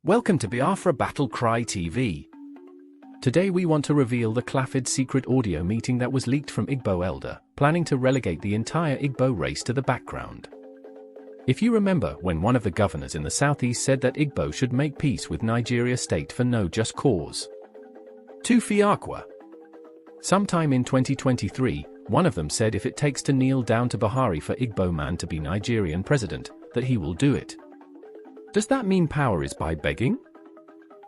Welcome to Biafra Battle Cry TV. Today we want to reveal the Clafid secret audio meeting that was leaked from Igbo Elder, planning to relegate the entire Igbo race to the background. If you remember when one of the governors in the southeast said that Igbo should make peace with Nigeria state for no just cause. Tufiakwa. Sometime in 2023, one of them said if it takes to kneel down to Buhari for Igbo man to be Nigerian president, that he will do it. Does that mean power is by begging?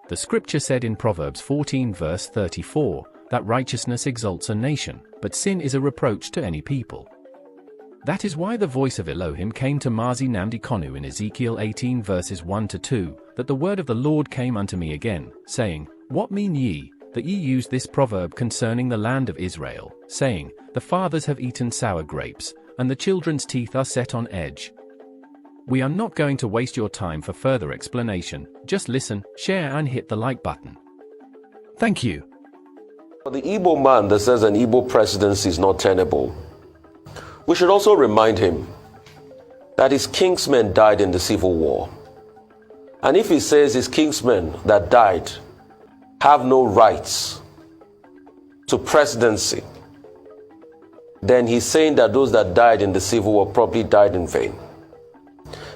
The scripture said in Proverbs 14 verse 34 that righteousness exalts a nation, but sin is a reproach to any people. That is why the voice of Elohim came to Mazi Nnamdi Kanu in Ezekiel 18 verses 1 to 2, that the word of the Lord came unto me again, saying, What mean ye, that ye use this proverb concerning the land of Israel, saying, The fathers have eaten sour grapes, and the children's teeth are set on edge? We are not going to waste your time for further explanation, just listen, share and hit the like button. Thank you. For the Igbo man that says an Igbo presidency is not tenable, we should also remind him that his kinsmen died in the Civil War. And if he says his kinsmen that died have no rights to presidency, then he's saying that those that died in the Civil War probably died in vain.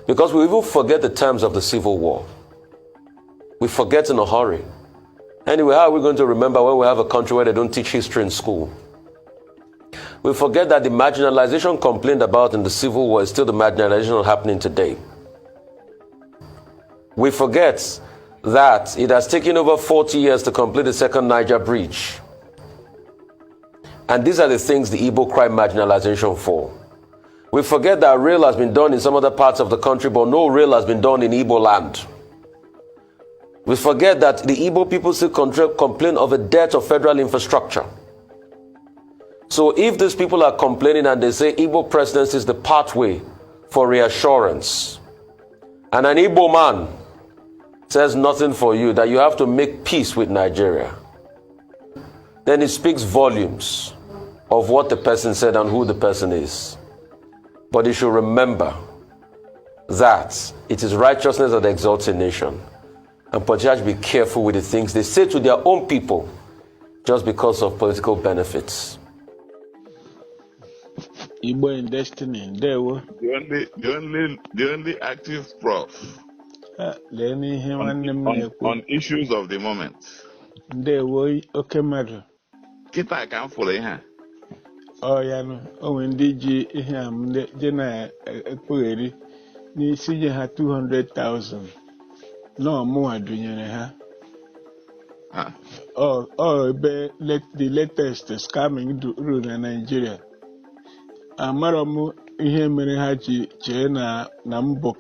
Because we even forget the terms of the Civil War. We forget in a hurry. Anyway, how are we going to remember when we have a country where they don't teach history in school? We forget that the marginalization complained about in the Civil War is still the marginalization happening today. We forget that it has taken over 40 years to complete the second Niger Bridge. And these are the things the Igbo cry marginalization for. We forget that rail has been done in some other parts of the country, but no rail has been done in Igbo land. We forget that the Igbo people still complain of a debt of federal infrastructure. So if these people are complaining and they say Igbo presidency is the pathway for reassurance, and an Igbo man says nothing for you, that you have to make peace with Nigeria, then it speaks volumes of what the person said and who the person is. But you should remember that it is righteousness that exalts a nation. And politicians be careful with the things they say to their own people just because of political benefits. Igbo in Destiny, ndewo. The only active prof Ah, lee n'ihe on, nwanne m on, na-ekwu. On issues of the moment. Ndewo, oke mmadụ. Kịta ka m fụrụ ihe a. Ọ ya nụ, o nwere ndị ji ihe a m je na-ekpugheri n'isi nye ha 200,000 nọọ mụnwa dunyere ha. Ah, Ọ ebe the latest scamming rule na Nigeria. Amarọ m ihe mere ha ji chee na m bụ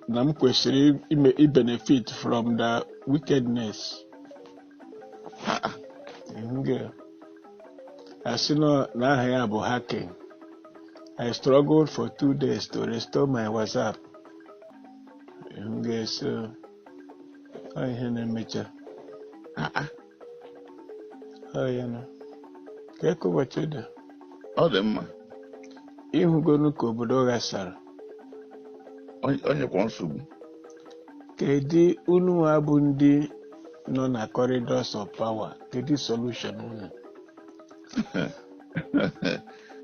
na m kwesịrị ime benefit from the wickedness. Ah, ah. Nge asị na aha ya bụ hacking. I struggled for 2 days to restore my WhatsApp. Nge so ọ ihe na-emecha. Ah, ah. Ọ ya nọ ka ka ụbọchị dị. Ọ dị mma. Ịhụgonu ka obodo ghasara. Onye kwa nsogbu. Kedu unu nwa bụ ndị nọ na corridors of power, kedu solution unu?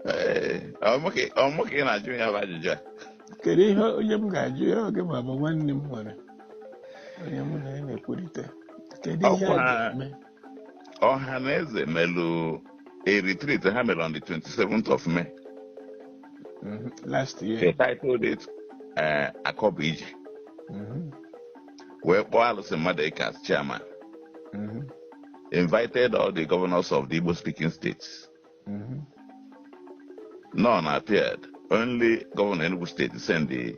Ee, ọ mụ ka ị na-ajụ ya bụ ajụjụ a? Kedu ihe onye m ga-ajụ ya oge ma bụ nwanne m nwere onye mụ na ya na-ekwurịta, kedu ihe a ga-eme? Ọha na eze melụ a retreat ha mere on the 27th of May. Last They year. Titled it Akọbụ Ije. Wee kpọọ Alụsị Mmadụ as chairman. Invited all the governors of the Igbo speaking states. None appeared. Only Governor Enugu State sent the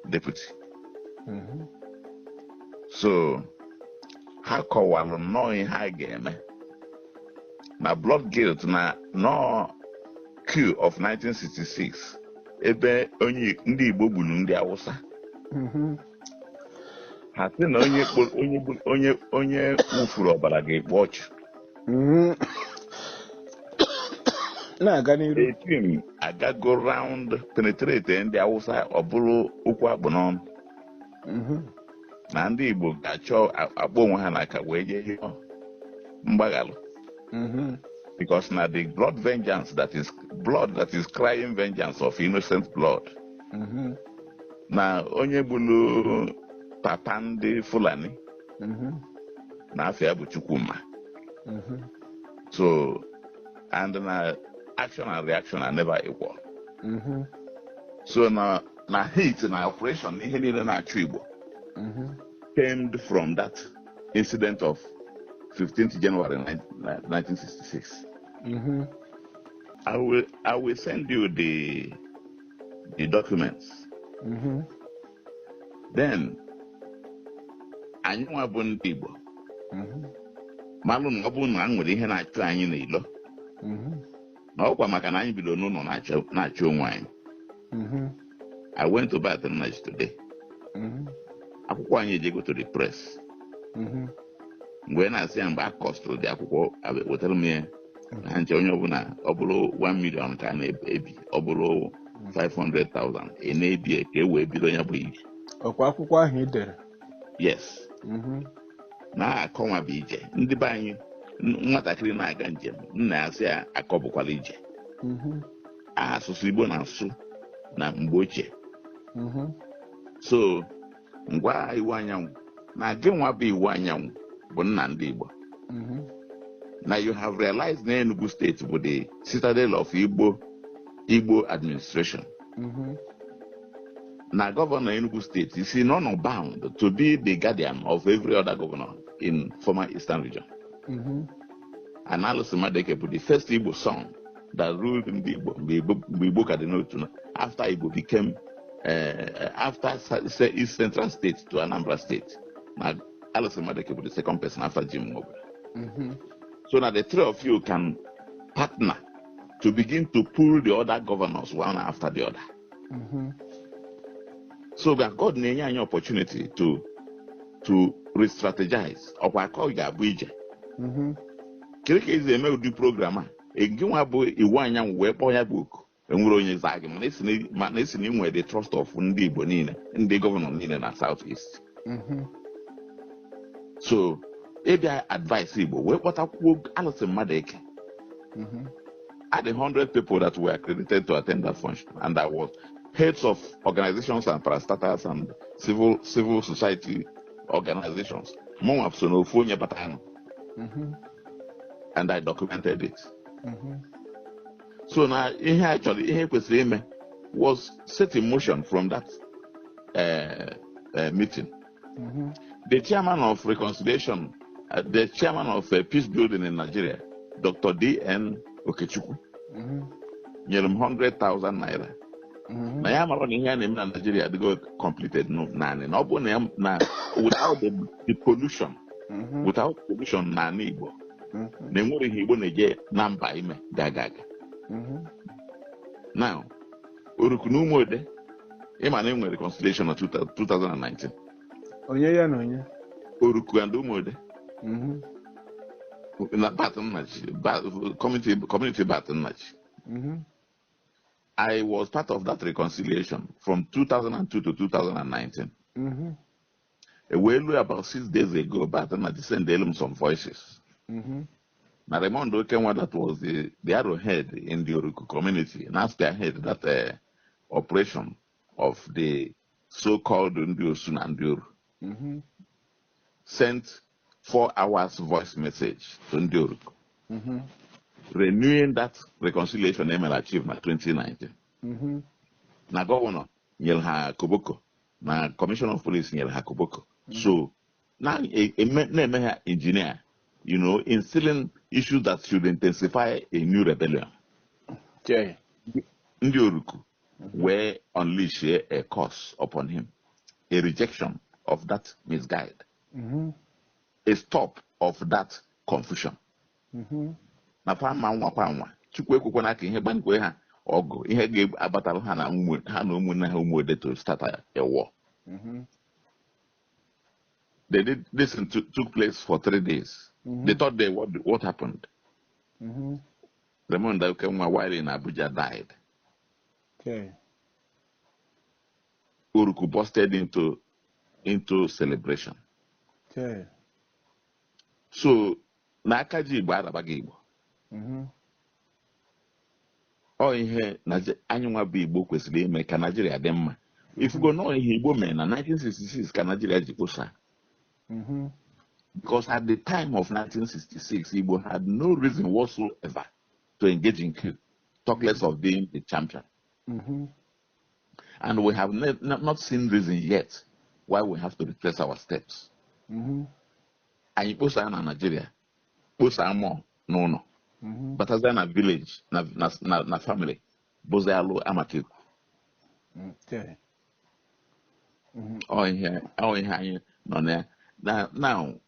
deputy. So ha kọwalụ nnọọ ihe a ga-eme na blood guilt na nnọọ coup of 1966 ebe onye ndị Igbo gburu ndị Awụsa. Ha sị na onye onye wụfuru ọbara ga-ekpu ọchụ. Na-aga n'iru. A team agago round penetrate ndị Awụsa, ọ bụrụ okwu akpụ n'ọnụ. Na ndị Igbo ga-achọ akpọ onwe ha n'aka wee jee yọọ mgbaghalụ, because na the blood vengeance that is blood that is crying vengeance of innocent blood, na onye gburu papa ndị Fulani na afọ bụ Chukwuma. So and na action and reaction are never equal. So na hate na operation, ihe niile na-achụ Igbo came from that incident of 15th January 1966. I will send you the documents. Then anyị nwa bụ ndị Igbo malụ na ọ bụrụ na nwere ihe na-achụ anyị n'ilo, na ọkwa maka na anyị bido n'ụlọ na-achụ onwe anyị. I went to Baton Rouge today. Akwụkwọ anyị ejego to the press. Mgbe na-asị ya, mgbe a kọstụrụ dị akwụkwọ, wetara m ya na nche, onye ọbụla, ọ bụrụ 1 million ka a na-ebi, ọ bụrụ 500,000 ị na-ebi ka e wee bido ya bụ ije. Ọkwa akwụkwọ ahụ ị dere? Yes. Na-akọnwa bụ ije ndị be anyị, nwatakịrị na-aga njem, nna ya sị ya akọbụkwala ije. Asụsụ Igbo na-asụ na mgbe ochie. So ngwa, Iwuanyanwu, na gị nwa bụ Iwuanyanwu bụ nna ndị Igbo, na you have realized na Enugu State bụ the citadel of Igbo administration, na governor Enugu State is in honor bound to be the guardian of every other governor in former Eastern Region. And Allison Madueke bụ the first Igbo son that ruled ndị Igbo mgbe Igbo ka dị n'otu, after Igbo became after East Central State to Anambra State. Na Allison Madueke bụ the second person after Jim Nwobodo. So now the three of you can partner to begin to pull the other governors one after the other. So that God na-enye anyị opportunity to re-strategize. Ọkwa aka ọ ga-abụ ije. Kedu ka esi eme ụdị program a? Gị nwa bụ Iwuanyanwu wee kpọọ ya bụ oku. Enwere onye zaa gị, mana esi na inwe the trust of ndị Igbo niile, ndị governor niile na South East. So ịbịa advice Igbo wee kpọtakwuo Allison Madueke. Had 100 people that were accredited to attend that function, and that was heads of organizations and parastatals and civil society organizations. Mụnwa so n'ofu onye batara, and I documented it. So na ihe actually ihe kwesịrị ime was set in motion from that meeting. The chairman of reconciliation, the chairman of peace building in Nigeria, Dr. D.N. Okechukwu, nyere m 100,000 naira. Na ya mara na ihe a na-eme na Nigeria adịgo completed, no, naanị na ọ bụrụ na ya na without the pollution, without pollution na ala Igbo, na enwere ihe Igbo na-eje na mba ime gaga aga. Now, Oruku na Umuode, ịma na enwere reconciliation na 2019. Onye ya na onye? Oruku and Umuode. Na Bat Nnaji, community Bat Nnaji. I was part of that reconciliation from 2002 to 2019. Ewelu about 6 days ago, Bat Nnaji sent them some voices. Now, Raymond Okenwa, that was the arrowhead in the Oruku community, and spearhead that operation of the so-called Ndi Osu na Ndi Oru, sent 4 hours voice message to Ndi Oruku, renewing that reconciliation ML achieved in 2019. Na governor nyere ha koboko, na commissioner of police nyere ha koboko. So now na-eme ha engineer, instilling issues that should intensify a new rebellion. Ndị Oruku wee unleash a curse upon him, a rejection of that misguide, a stop of that confusion. Na fa ma nwakwa nwa Chukwu ekwekwana ka ihe gbankwe ha ọgụ, ihe ga-abatara ha na ha na ụmụnne ha Ụmụode to start a war. They did this took place for 3 days. The third day, what happened? Raymond Okenwa, while in Abuja, died. Oruku busted into into celebration. Okay. So n'aka ji Igbo arabaghị Igbo. Ọ ihe anyị nwa bụ Igbo kwesịrị ime ka Naijiria dị mma. Ifugo nọọ ihe Igbo mere na 1966 ka Naijiria ji kposa. Because at the time of 1966, Igbo had no reason whatsoever to engage in coup, talk less of being the champion. And we have not seen reason yet why we have to retrace our steps. Anyị kposaa na Nigeria, kposaa mụọ n'ụlọ, batazie na village, na family, bụzie alụ amatekwu. Okay. Ọ ihe anyị nọ na ya. Now,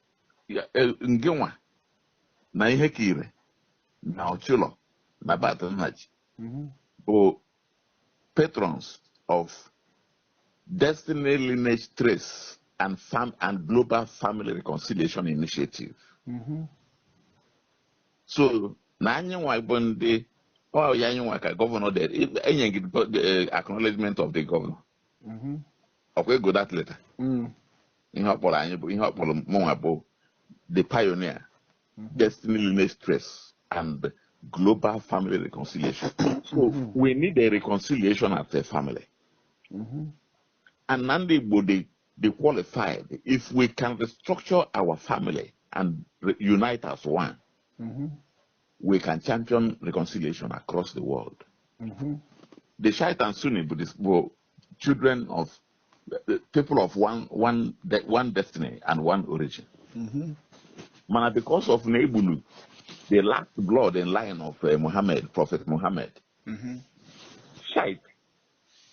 ngịnwa na ihe ka ire na ọchụlọ na Bat Nnaji bụ patrons of Destiny Lineage Trace and Global Family Reconciliation Initiative. So na anyị nwa bụ ndị ọ ya anyị nwa ka governor dere enye gị the acknowledgement of the governor. Ọkwa ego that letter. Ihe ọ kpọrọ anyị bụ ihe ọ kpọrọ mụnwa bụ the pioneer, Destiny Lineage Trace and Global Family Reconciliation. So we need a reconciliation as a family. And ndị Igbo they qualified if we can restructure our family and unite as one, we can champion reconciliation across the world. The Shiite and Sunni Buddhists were children of the people of one destiny and one origin. Mana because of na egbulu, the last blood in line of Muhammad, Prophet Muhammad, Shiite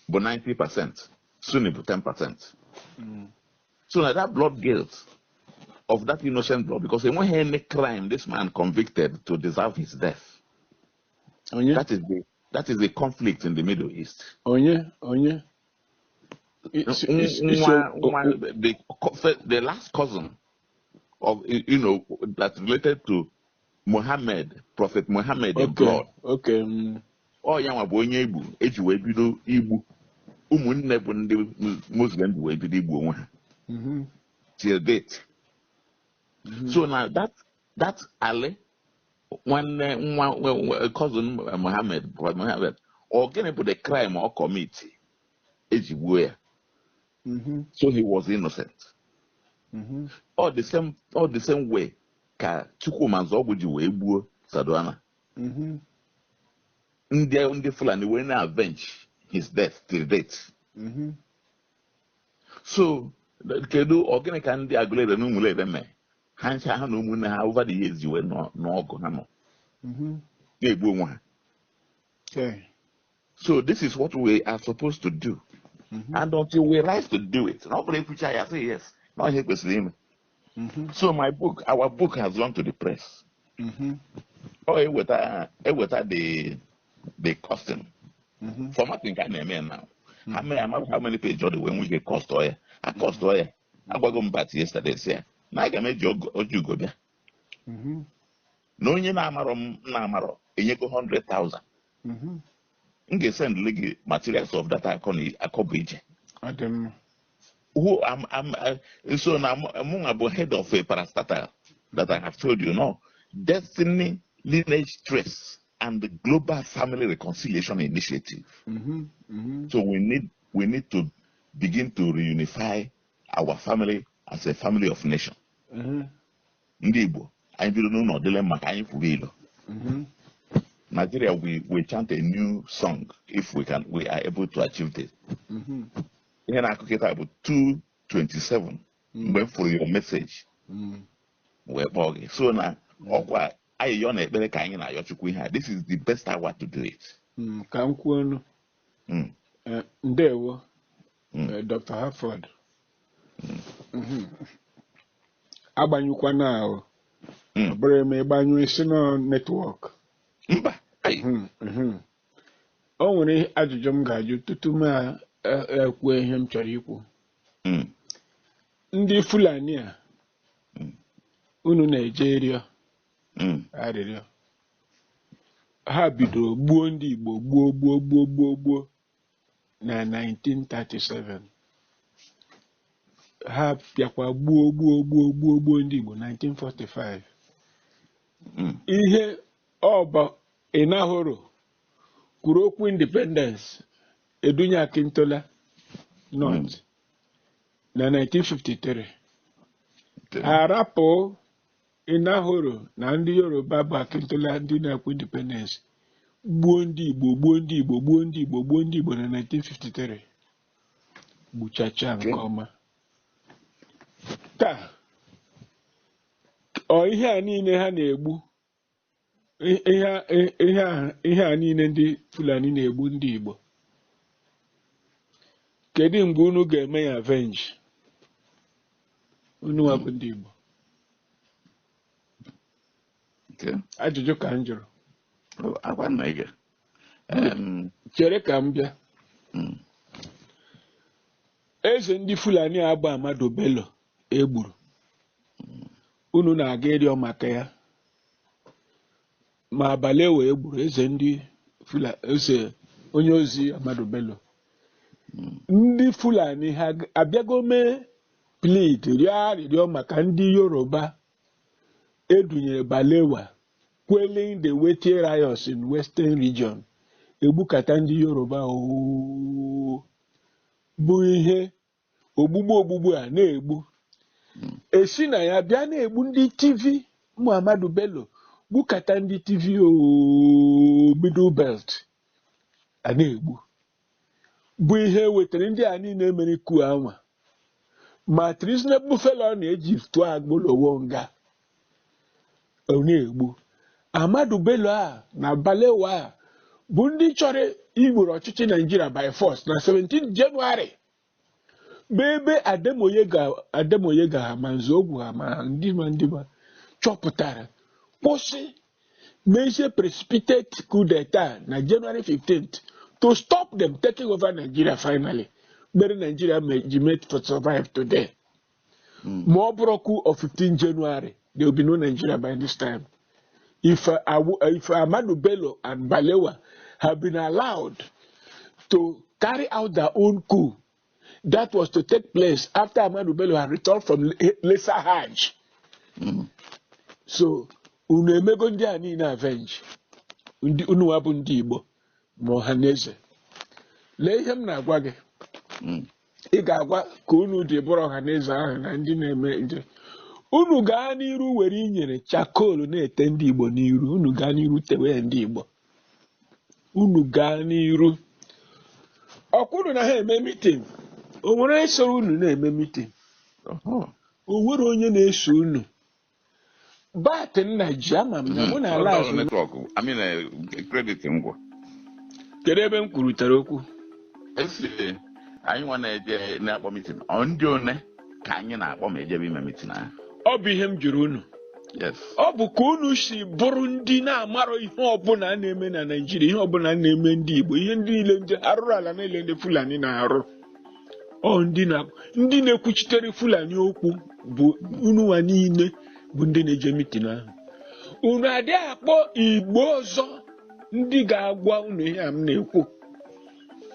bụ 90%, Sunni bụ 10%. So now that blood guilt of that innocent blood, because enweghị any crime this man convicted to deserve his death. Onye? That is the conflict in the Middle East. Onye? Onye? Nwa the last cousin of that related to Muhammad, Prophet Muhammad in blood. Ọ ya nwa bụ onye igbu eji wee bido igbu ụmụnne bụ ndị Muslim ji wee bido igbu onwe ha till date. So now that Ali nwanne nwa cousin Muhammad, Prophet Muhammad, ọ gịnị bụ the crime ọ commit eji gbuo ya? So he was innocent. All the same way ka Chukwuma Nzeogwu ji wee gbuo Sardauna. Ndị Fulani wee na-avenge his death till date. So kedu ọ gịnị ka ndị Aguleri na Ụmụlere mee ha ncha ha na ụmụnne ha over the years ji wee nọ n'ọgụ ha nọ na-egbu onwe ha? So this is what we are supposed to do. And until we rise to do it, na ọ bụrụ ekwucha ya say yes, na ihe kwesịrị ime. So my book, our book has gone to the press. Ọ eweta the costing. Formatting ka a na-eme ya now. How many page ọ dị wee nwee ike cost ọ ya? A cost ọ ya. Agwago m Bat yesterday sị ya na aga m eji oji ugo bịa. Na onye na-amarọ m na-amarọ enyego 100,000. M ga-esendịrị gị materials of that akọ na akọ bụ ije. Ọ dị mma. Who am so now mụ bụ head of a parastatal that I have told you, no, Destiny Lineage Trace and the Global Family Reconciliation Initiative. So we need to begin to reunify our family as a family of nation. Ndị Igbo anyị bido n'ụlọ dịle maka anyị kwuru ilo. Nigeria, we chant a new song if we are able to achieve this. Ihe na-akụ kịta bụ 227 mgbe m fụrụ your message wee kpọọ gị. So na ọkwa ayịyọ na ekpere ka anyị na-ayọ Chukwu ihe a. This is the best hour to do it. Ka m kwuo ọnụ. Ndewo, Dr. Harford. Agbanyụkwana ahụ. Ọ bụrụ ma ịgbanyụ isi nọ network. Mba. Ai. O nwere ajụjụ m ga-ajụ tutu m ekwuo ihe m chọrọ ikwu. Ndị Fulani a unu na-eje rịọ arịrịọ, ha bidoro gbuo ndị Igbo gbuo gbuo gbuo gbuo gbuo na 1937. Ha bịakwa gbuo gbuo gbuo gbuo gbuo ndị Igbo 1945. Ihe ọba Enahoro kwuru okwu independence, edunye Akintola North na 1953. Arapụ Enahoro na ndị Yoruba bụ Akintola, ndị na-ekwu independence, gbuo ndị Igbo, gbuo ndị Igbo, gbuo ndị Igbo, gbuo ndị Igbo na 1953, gbuchacha nke ọma. Taa, ọ ihe a niile ha na-egbu, ihe a niile ndị Fulani na-egbu ndị Igbo, kedu mgbe unu ga-eme ya avenge, unu nwa bụ ndị Igbo? Ajụjụ ka m jụrụ. Oh, agwa nna ige. Chere ka m bịa. Eze ndị Fulani agba Ahmadu Bello egburu, unu na-aga ịrịọ maka ya, ma abalị ewe egburu eze ndị Fulani, eze onye ozi Ahmadu Bello, ndị Fulani ha abịago mee plead, rịọ arịrịọ maka ndị Yoruba edunyere Balewa quelling the Wetie riots in Western Region, egbukata ndị Yoruba ooo, bụ ihe ogbugbu ogbugbu a na-egbu, esi na ya bịa na-egbu ndị Tiv Muhammadu Bello, gbukata ndị Tiv ooo, Middle Belt a na-egbu, bụ ihe wetara ndị a niile mere coup anwa, ma treasonable felony na-eji tụọ Agbolowo nga, ọ na-egbu Ahmadu Bello a na Balewa a bụ ndị chọrọ igboro ọchịchị Naijiria by force na 17 Jenụwarị, bụ ebe Ademoyega ha ma Nzeogwu ha ma ndị ma chọpụtara, kwụsị, mezie precipitate coup d'etat na January 15th to stop them taking over Nigeria finally, mere Nigeria ji made for survive today. Ma ọ bụrụ coup of 15 January, there will be no Nigeria by this time. If Ahmadu Bello and Balewa have been allowed to carry out their own coup that was to take place after Ahmadu Bello had returned from Lesser Hajj. So unu emego ndị a niile avenge, ndị unu nwa bụ ndị Igbo ma ọha na eze? Lee ihe m na-agwa gị. Ị ga-agwa ka unu dị bụrụ ọha na eze ahụ na ndị na-eme nje. Unu gaa n'iru were inyere charcoal na-ete ndị Igbo n'iru, unu gaa n'iru tewe ya ndị Igbo, unu gaa n'iru. Ọkwa unu na ha eme meeting, o nwere onye soro unu na-eme meeting? O nwere onye na-eso unu? Bat nna ji ama m na mụ na ala azụ. Network, I mean, credit ngwa. Kedu ebe m kwurutere okwu? Esi anyị nwa na-eje na-akpọ meeting, ọ ndị one ka anyị na-akpọ ma ejebe ime meeting ahụ? Ọ bụ ihe m jụrụ unu. Yes. Ọ bụ ka unu si bụrụ ndị na-amarọ ihe ọbụla na-eme na Naịjirịa, ihe ọbụla na-eme ndị Igbo, ihe ndị niile ndị arụrụ ala niile ndị Fulani na-arụ. Ọ ndị na-ekwuchitere Fulani okwu bụ ununwa niile bụ ndị na-eje meeting ahụ. Unu adịghị akpọ Igbo ọzọ ndị ga-agwa unu ihe a m na-ekwu,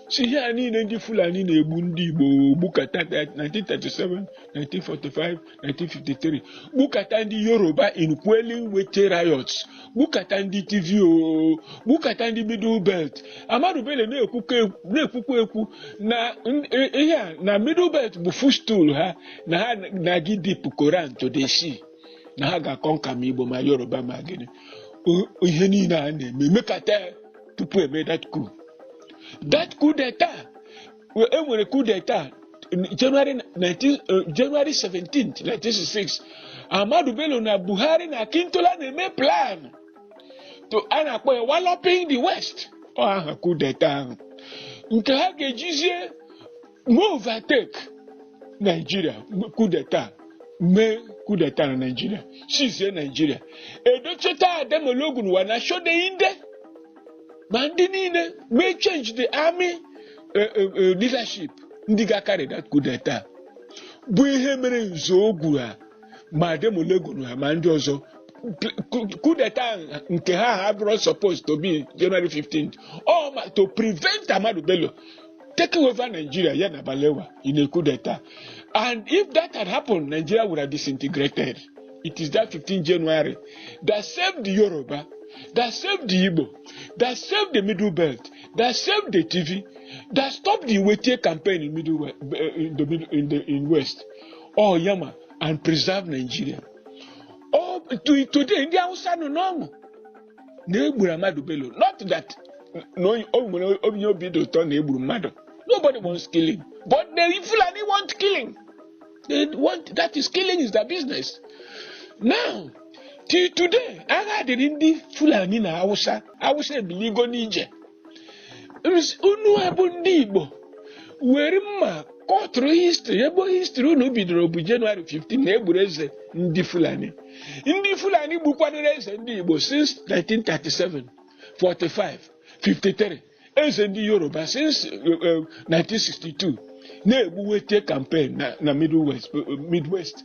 si ihe a niile ndị Fulani na-egbu ndị Igbo, gbukata 1937, 1945, 1953, gbukata ndị Yoruba in quelling Wetie riots, gbukata ndị Tiv o, gbukata ndị Middle Belt. Ahmadu Bello na-ekwukwa ekwu na ihe a na Middle Belt bụ footstool ha, na ha na-agị dip Koran to the sea, na ha ga-akọnka ma Igbo ma Yoruba ma gịnị. Ihe niile a na-eme mekata ya tupu eme that coup d'etat. E nwere coup d'etat January 19, January 17, 1966. Ahmadu Bello na Buhari na Akintola na-eme plan to a na-akpọ ya Walloping the West. Ọ aha coup d'etat ahụ nke ha ga-ejizie mee overtake Nigeria, coup d'etat, mee coup d'etat na Nigeria, sizie Nigeria, edocheta Ademolegun wa na Shodeinde ma ndị niile, mee change the army leadership ndị ga-akarị that coup d'etat, bụ ihe mere Nzeogwu ha ma Ademolegun ha ma ndị ọzọ. Coup d'etat nke ha ha bụrụ supposed to be January 15th, ọ ma to prevent Ahmadu Bello taking over Nigeria, ya na Balewa in a coup d'etat. And if that had happened, Nigeria would have disintegrated. It is that 15 January that saved the Yoruba, that saved the Igbo, that saved the Middle Belt, that saved the Tiv, that stopped the Wetie campaign in Middle in the middle in the in West, oh Yama, and preserve Nigeria. Oh, today ndị Hausa nọ n'ọṅụ na egburu Ahmadu Bello. Not that na o nwere onye obi dị ụtọ na egburu mmadụ. Nobody wants killing, but the Fulani want killing. They want that is killing is their business. Now, till today, agha dịrị ndị Fulani na Hausa. Hausa ebiligo n'ije. Unu bụ ndị Igbo were mma kọtụrụ history ebe history unu bidoro bụ January 15 na egburu eze ndị Fulani. Ndị Fulani gbukwadoro eze ndị Igbo since 1937, 45, 53, eze ndị Yoruba since 1962 na-egbu Wetie campaign na Middle West, Midwest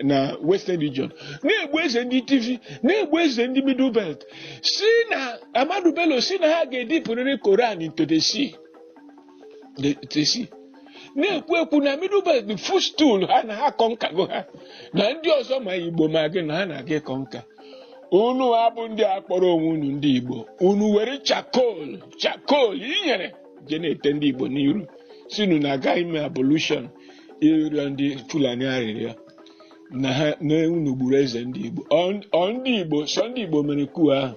na Western Region, na-egbu eze ndị Tiv, na-egbu eze ndị Middle Belt, si na Ahmadu Bello si na ha ga-edipụrịrị Koran into the sea, the sea. Na-ekwu ekwu na Middle Belt, the footstool ha, na ha conquergo ha, na ndị ọzọ ma Igbo ma gị na ha na-aga ịconquer. Unu abụ ndị a kpọrọ onwe unu ndị Igbo, unu were charcoal, charcoal inyere je na-ete ndị Igbo n'iru, si unu na-aga ime ablution ịrịọ ndị Fulani arịrịọ na ha na unu gburu eze ndị Igbo. Ọ ndị Igbo, sọ ndị Igbo mere coup ahụ?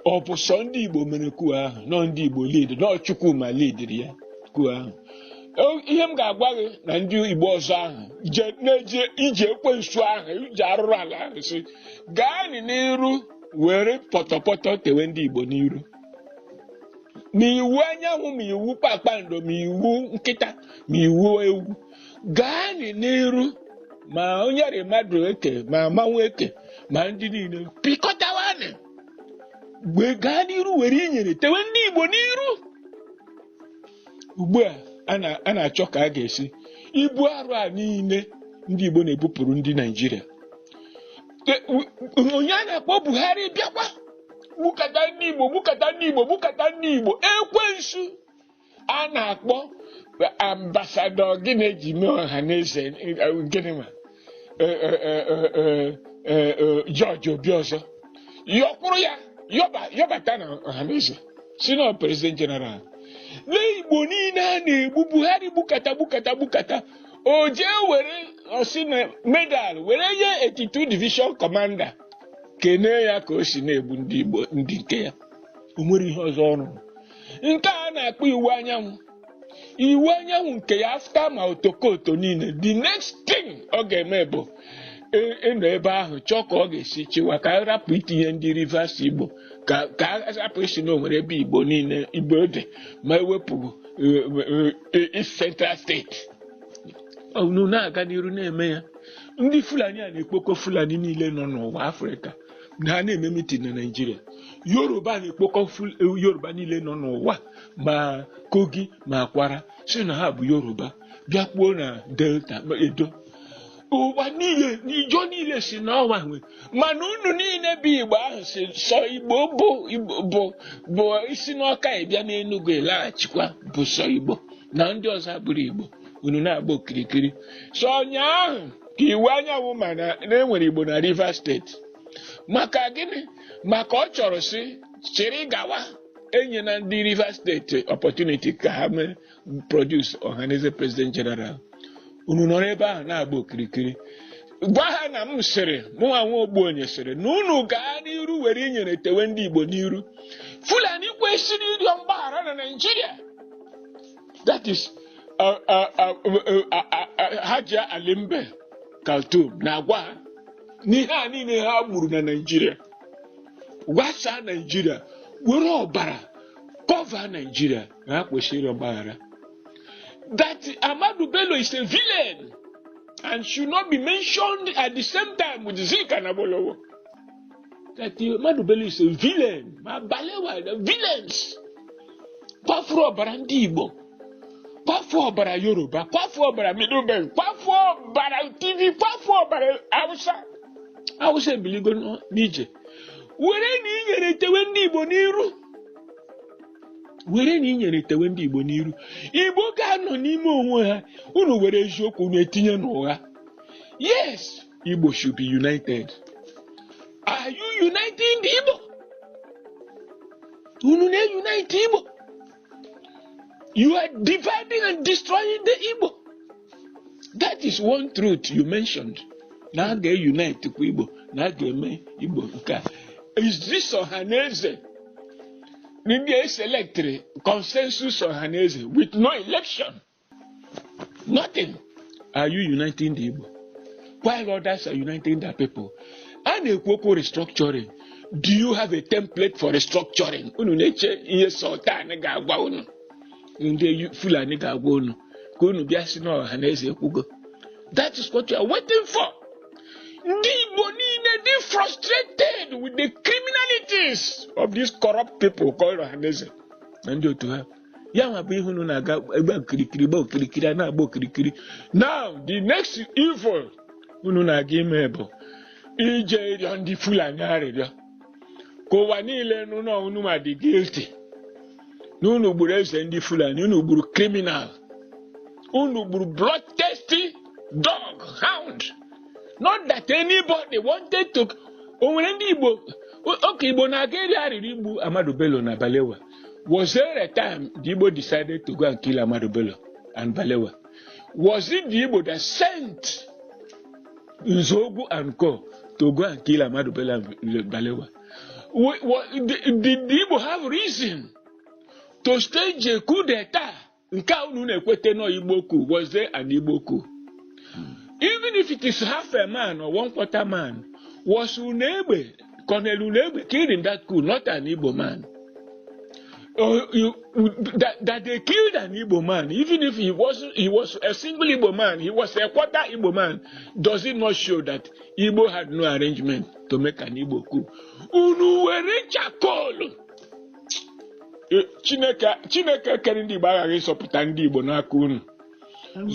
Ọ bụ sọ ndị Igbo mere coup ahụ? Nọ ndị Igbo lead, nọ Chukwuma leadiri ya coup ahụ. Ihe m ga-agwa gị na ndị Igbo ọzọ ahụ je na-eje ije ekwensu ahụ, ije arụrụ ala ahụ, si gaanị n'iru were pọtọpọtọ tewe ndị Igbo n'iru, ma iwu anyanwụ, ma iwu kpakpando, ma iwu nkịta, ma iwu ewu. Gaanị n'iru, ma onye mmadụ eke, ma manwụ eke, ma ndị niile pịkọtawanị wee gaa n'iru were inyere tewe ndị Igbo n'iru. Ugbu a a na-achọ ka a ga-esi ibu arụ a niile ndị Igbo na-ebupụrụ ndị Naijiria. Onye a na-akpọ Buhari bịakwa gbukata ndị Igbo, gbukata ndị Igbo, gbukata ndị Igbo. Ekwensu a na-akpọ ambassador gịnị eji mee ọha na eze gịnị ma George Obi ọzọ yọkwuru ya yọbata na ọha na eze si na president general. Lee Igbo niile a na-egbu. Buhari gbukata, gbukata, gbukata, o jee were osi na medal were nye 82 Division commander, kenee ya ka o si na-egbu ndị Igbo, ndị nke ya. O nwere ihe ọzọ ọ rụrụ nke a na-akpọ iwu anyanwụ, iwu anyanwụ nke ya after ma otokoto niile. The next thing ọ ga-eme bụ ịnọ ebe ahụ chọọ ka ọ ga-esi chịwa, ka a rapụ itinye ndị Rivers Igbo, ka a rapụ isi na o nwere ebe Igbo niile Igbo dị ma ewepụ East Central State. Unu na-aga n'iru na-eme ya. Ndị Fulani a na-ekpokọ Fulani niile nọ n'ụwa Afrịka na ha na-eme meeting na Naijiria. Yoruba na-ekpokọ Yoruba niile nọ n'ụwa, ma Kogi ma Kwara, si na ha bụ Yoruba, bịakwuo na Delta ma Edo. Ụwa niile, n'ijọ niile si n'ọnwa nwe, mana unu niile bụ Igbo ahụ si sọ Igbo bụ Igbo bụ isi n'Ọka ịbịa n'Enugu ịlaghachikwa bụ sọ Igbo, na ndị ọzọ abụrụ Igbo. Unu na-agba okirikiri. So ụnyaahụ ka iwu anyanwụ ma na enwere Igbo na Rivers State. Maka gịnị? Maka ọ chọrọ si chịrị gawa enye na ndị Rivers State opportunity ka ha mee produce Ọhaneze president general. Unu nọrọ ebe ahụ na-agba okirikiri. Gwa ha na m sịrị, mụnwa nwa Ogbuonye sịrị na unu gaa n'iru were inyere tewe ndị Igbo n'iru. Fulani kwesịrị ịrịọ mgbaghara na Naijiria. That is Hajia Alimbe Kaltum na-agwa ha n'ihe a niile ha gburu na Naijiria, gwasaa Naijiria, were ọbara cover Naijiria, na ha kwesịrị ịrịọ mgbaghara, that Ahmadu Bello is a villain and should not be mentioned at the same time with Zik and Awolowo. That Ahmadu Bello is a villain. Ma Balewa, the villains. Kwafuru ọbara ndị Igbo, kwafuo ọbara Yoruba, kwafuo ọbara Middle Belt, kwafuo ọbara Tiv, kwafuo ọbara Hausa. Hausa ebiligo n'ije were na inyere tewe ndị Igbo n'iru. Were na inyere tewe ndị Igbo n'iru. Igbo ga-anọ n'ime onwe ha. Unu were eziokwu unu etinye n'ụgha. Yes, Igbo should be united. Are you uniting the Igbo? Unu na-unite Igbo? You are dividing and destroying the Igbo. That is one truth you mentioned. Na a ga-unite kwa Igbo, na a ga-eme Igbo nke a. Is this Ọhaneze ndị e selectịrị consensus Ọhaneze with no election? Nothing. Are you uniting the Igbo? While others are uniting their people. A na-ekwu okwu restructuring. Do you have a template for restructuring? Unu na-eche ihe Sultan ga-agwa unu. Ndị Fulani ga-agwa unu. Ka unu bịa si n'Ọhaneze ekwugo. That is what you are waiting for. Ndị Igbo niile dị frustrated with the criminalities of these corrupt people called Ọhaneze na ndị otu ha. Ya nwa bụ ihe unu na-aga egbe okirikiri, gba okirikiri, a na-agba okirikiri. Now, the next evil unu na-aga ime bụ ije ịrịọ ndị Fulani arịrịọ ka ụwa niile nụ na unu ma dị guilty na unu gburu eze ndị Fulani, unu gburu criminal, unu gburu bloodthirsty dog hound. Not that anybody wanted to. O nwere ndị Igbo oke Igbo na-aga ịrịọ arịrịọ igbu Ahmadu Bello na Balewa? Was there a time the Igbo decided to go and kill Ahmadu Bello and Balewa? Was it the Igbo that sent Nzeogwu and co to go and kill Ahmadu Bello and Balewa? Did the Igbo have reason to stage a coup d'etat? Nke a unu na-ekwete nọ Igbo coup. Was there an Igbo coup? Even if it is half a man or one quarter man, was Unegbe, Colonel Unegbe killed in that coup, not an Igbo man? That they killed an Igbo man, even if he wasn't, he was a single Igbo man, he was a quarter Igbo man, does it not show that Igbo had no arrangement to make an Igbo coup? Unu were charcoal. Chineke kere ndị Igbo aghaghị ịzọpụta ndị Igbo n'aka unu.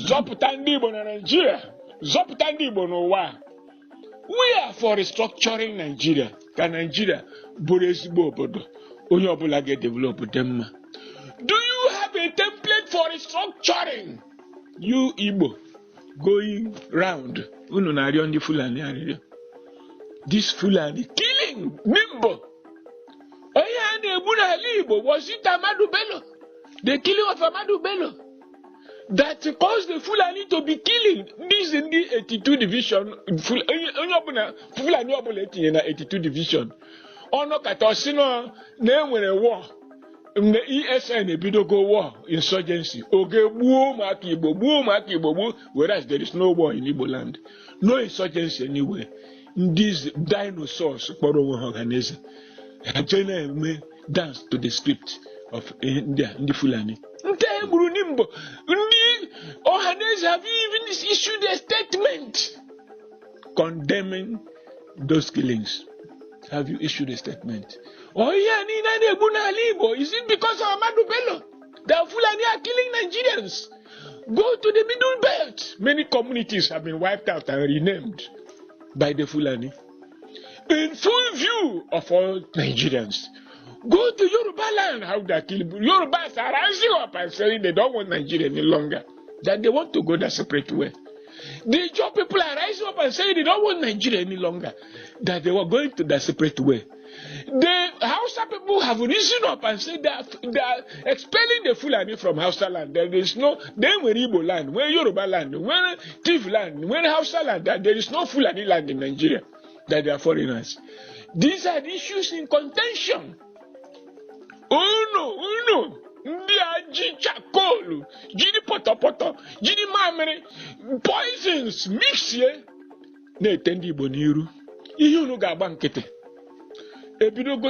Zọpụta ndị Igbo na Nigeria, zọpụta ndị Igbo n'ụwa a. We are for restructuring Nigeria ka Nigeria bụrụ ezigbo obodo onye ọbụla ga-edevelop dị mma. Do you have a template for restructuring? You Igbo going round, unu na-arịọ ndị Fulani arịrịọ. This Fulani killing Nimbo. Onye a na-egbu n'ala Igbo, was it Ahmadu Bello? The killing of Ahmadu Bello that caused the Fulani to be killing this in the 82 division. Onye ọbụla Fulani ọbụla etinye na 82 division, ọnọkata ọsị nọ na enwere war mgbe ESN ebidogo war insurgency, oge gbuo ụmụaka Igbo, gbuo ụmụaka Igbo, gbuo, whereas there is no war in Igbo land, no insurgency anywhere. Ndị dinosaurs kpọrọ onwe ha Ọhaneze, ha jee na-eme dance to the script of ihe ndị a, ndị Fulani ndị e gburu Nimbo. Ndị Ọhaneze have even issued a statement condemning those killings? Have you issued a statement? Oh, ihe a niile a na-egbu n'ala Igbo, is it because of Ahmadu Bello that Fulani are killing Nigerians? Go to the Middle Belt. Many communities have been wiped out and renamed by the Fulani in full view of all Nigerians. Go to Yoruba land, how they are killing. Yorubas are rising up and saying they don't want Nigeria any longer, that they want to go their separate way. The Ijaw people are rising up and saying they don't want Nigeria any longer, that they were going to their separate way. The Hausa people have risen up and said they are expelling the Fulani from Hausa land. There is no, then when Igbo land, when Yoruba land, when Tiv land, when Hausa land, that there is no Fulani land in Nigeria, that they are foreigners. These are the issues in contention. Unu, unu, ndị a ji charcoal, jiri pọtọpọtọ, jiri mamịrị, poisons, mixie, na-ete ndị Igbo n'iru. Ihe unu ga-agba nkịtị. Ebidogo,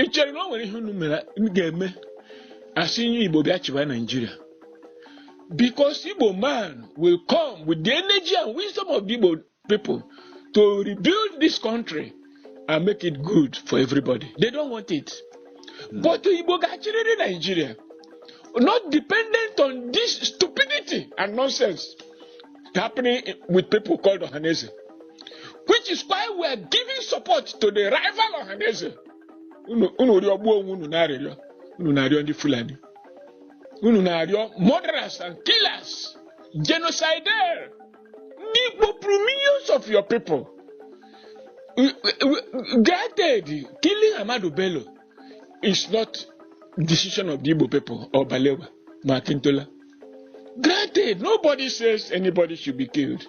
ị chere na o nwere ihe unu mere ga-eme asị nye Igbo bịa chịwa Nigeria? Because Igbo man will come with the energy and wisdom of the Igbo people to rebuild this country and make it good for everybody. They don't want it. But Igbo ga-achịrịrị Nigeria, not dependent on this stupidity and nonsense happening with people called Ohaneze. Which is why we are giving support to the rival Ohaneze. Unu rịọ gbuo onwe unu n'arịrịọ. Unu na-arịọ ndị Fulani, unu na-arịọ murderers and killers, genocidaire, ndị kpopụrụ millions of your people. Granted, killing Ahmadu Bello is not decision of the Igbo people or Balewa ma Akintola. Granted, nobody says anybody should be killed.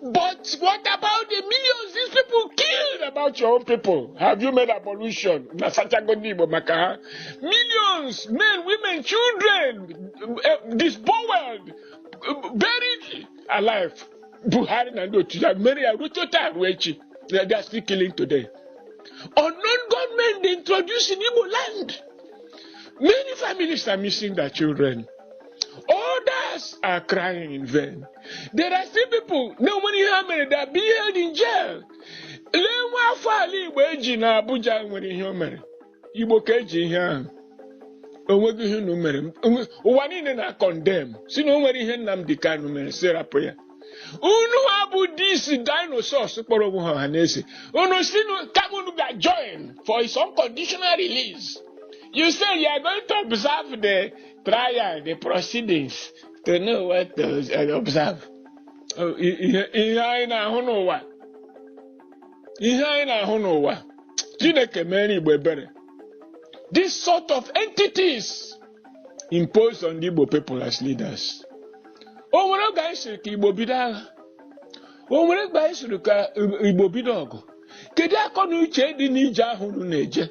But what about the millions these people killed about your own people? Have you made ablution? Na sachago ndị Igbo maka ha. Millions, men, women, children, disboweled, buried alive. Buhari na ndị otu ya mere ya ruo taa, ruo echi. They are still killing today. Unknown gunmen they introduced in Igbo land. Many families are missing their children. Others are crying in vain. There are still people, no money ha mere, they are being held in jail. Lee nwa afọ ala Igbo eji na Abuja nwere ihe o mere. Igbo ka eji ihe ahụ. O nweghị ihe unu mere. Ụwa niile na condemn. Si na o nwere ihe Nnamdi Kanu mere, si rapụ ya. Unu ha bụ these dinosaurs kpọrọ onwe ha ọha na eze. Unu si kama unu ga-join for his unconditional release. You say you are going to observe the trial, the proceedings, to know what to observe. Oh, ihe anyị na-ahụ n'ụwa. Ihe anyị na-ahụ n'ụwa. Chineke mere Igbo ebere. This sort of entities imposed on the Igbo people as leaders. O nwere oge anyị sịrị ka Igbo bido agha? O nwere mgbe anyị sịrị ka Igbo bido ọgụ? Kedu akọ na uche dị n'ije ahụ unu na-eje?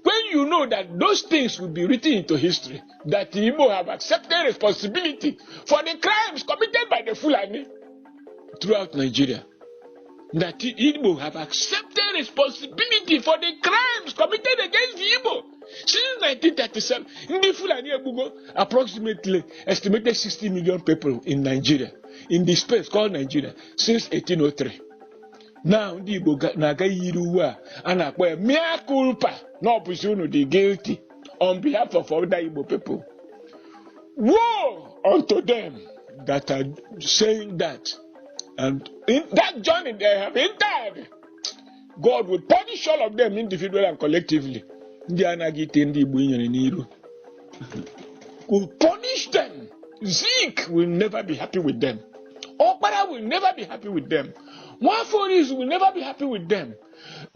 When you know that those things will be written into history, that the Igbo have accepted responsibility for the crimes committed by the Fulani throughout Nigeria. That the Igbo have accepted responsibility for the crimes committed against the Igbo since 1937. Ndị Fulani egbugo approximately estimated 60 million people in Nigeria, in the space called Nigeria, since 1803. Now ndị Igbo na-aga yiri uwe a na-akpọ ya mea culpa, na ọ bụzi unu dị guilty on behalf of other Igbo people. Woe unto them that are saying that. And in that journey they have entered, God will punish all of them individually and collectively. Ndị anaghị ite ndị Igbo inyere n'iru will punish them. Zeke will never be happy with them. Okpara will never be happy with them. Nwafor Orizu will never be happy with them.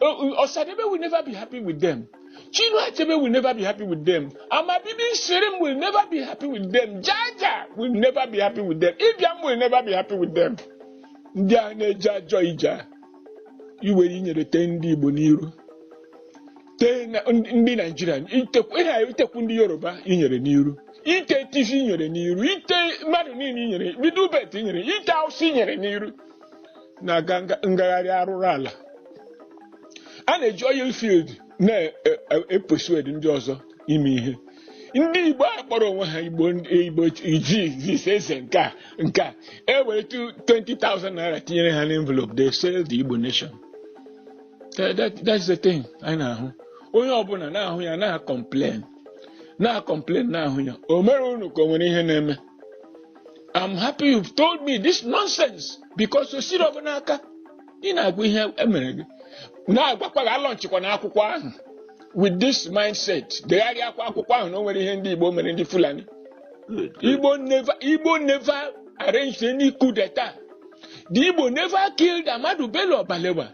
Osadebe will never be happy with them. Chinua Achebe will never be happy with them. Amabibi Sirim will never be happy with them. Jaja will never be happy with them. Ibiam will never be happy with them. Ndị a na-eje ajọ ije a, iwere inyere tee ndị Igbo n'iru, tee ndị Naijiria, ihe a, itekwu ndị Yoruba inyere n'iru, ite Tiv inyere n'iru, ite mmadụ niile inyere, Middle Belt inyere, ite Hausa inyere n'iru, na-aga ngagharị arụrụ ala. A na-eji oil field na-epersuade ndị ọzọ ime ihe. Ndị Igbo a kpọrọ onwe ha Igbo, Igbo iji eze nke a ewere 20,000 naira tinyere ha n'envelope, they sell the Igbo nation. That's the thing anyị na-ahụ. Onye ọbụla na-ahụ ya na-complain, na-complain, na-ahụ ya. O mere unu ka o nwere ihe na-eme. I'm happy you've told me this nonsense, because o siri ọgụ n'aka ị na-agwa ihe emere gị, na-agwakwa gị alọnchikwa n'akwụkwọ ahụ with this mindset. Degharịa akwụkwọ ahụ na o nwere ihe ndị Igbo mere ndị Fulani. Good, good. Igbo never arranged any coup d'etat. The Igbo never killed Ahmadu Bello Balewa.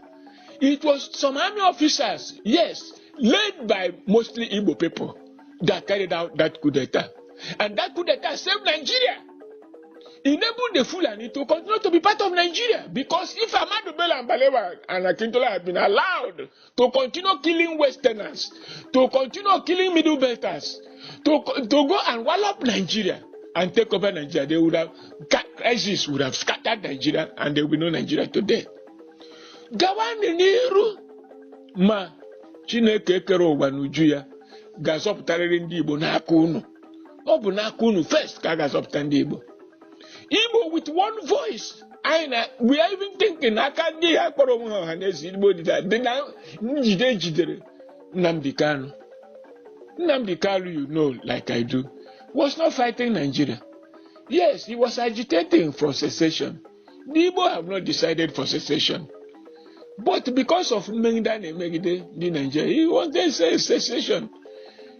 It was some army officers, yes, led by mostly Igbo people, that carried out that coup d'etat. And that coup d'etat saved Nigeria, enabled the Fulani to continue to be part of Nigeria. Because if Ahmadu Bello and Balewa and Akintola had been allowed to continue killing Westerners, to continue killing Middle Belters, to go and wallop Nigeria and take over Nigeria, they would have, crisis would have scattered Nigeria and there will be no Nigeria today. Gawanụ n'iru, ma Chineke kere ụwa n'uju ya ga-azọpụtarịrị ndị Igbo n'aka unu. Ọ bụ n'aka unu first ka a ga-azọpụta ndị Igbo. Igbo with one voice. Anyị na we are even thinking n'aka ndị ha kpọrọ onwe ha ọha na eze Igbo dị na njide ejidere Nnamdi Kanu. Nnamdi Kanu, you know like I do, was not fighting Nigeria. Yes, he was agitating for secession. The Igbo have not decided for secession. But because of mmegide a na-emegide ndị Nigeria, he wanted secession.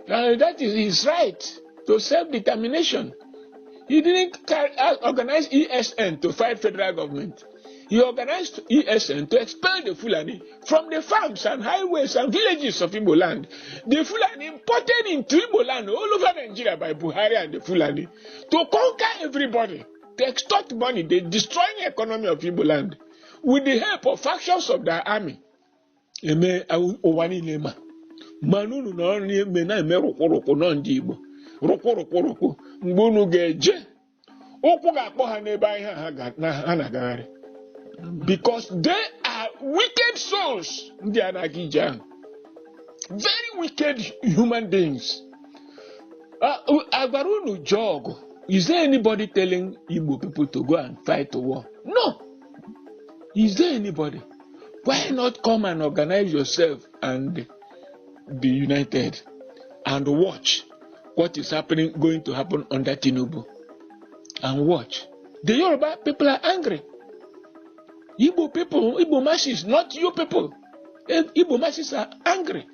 And that is his right to self-determination. He didn't organize ESN to fight federal government. He organized ESN to expel the Fulani from the farms and highways and villages of Igbo land. The Fulani imported into Igbo land all over Nigeria by Buhari and the Fulani to conquer everybody, to extort money, they destroying the economy of Igbo land with the help of factions of their army. Eme ụwa niile ma mana unu nọ n'ime na-eme rụkwụrụkwụ nọ ndị Igbo rụkwụrụkwụrụkwụ mgbe unu ga-eje ụkwụ ga-akpọ ha n'ebe ahịa ha na-agagharị, because they are wicked souls. Ndị a na-aga ije ahụ, very wicked human beings. Agwara unu jee ọgụ? Is there anybody telling Igbo people to go and fight a war? No. Is there anybody? Why not come and organize yourself and be united and watch what is happening, going to happen under Tinubu, and watch? The Yoruba people are angry. Igbo people, Igbo masses, not you people. Igbo masses are angry.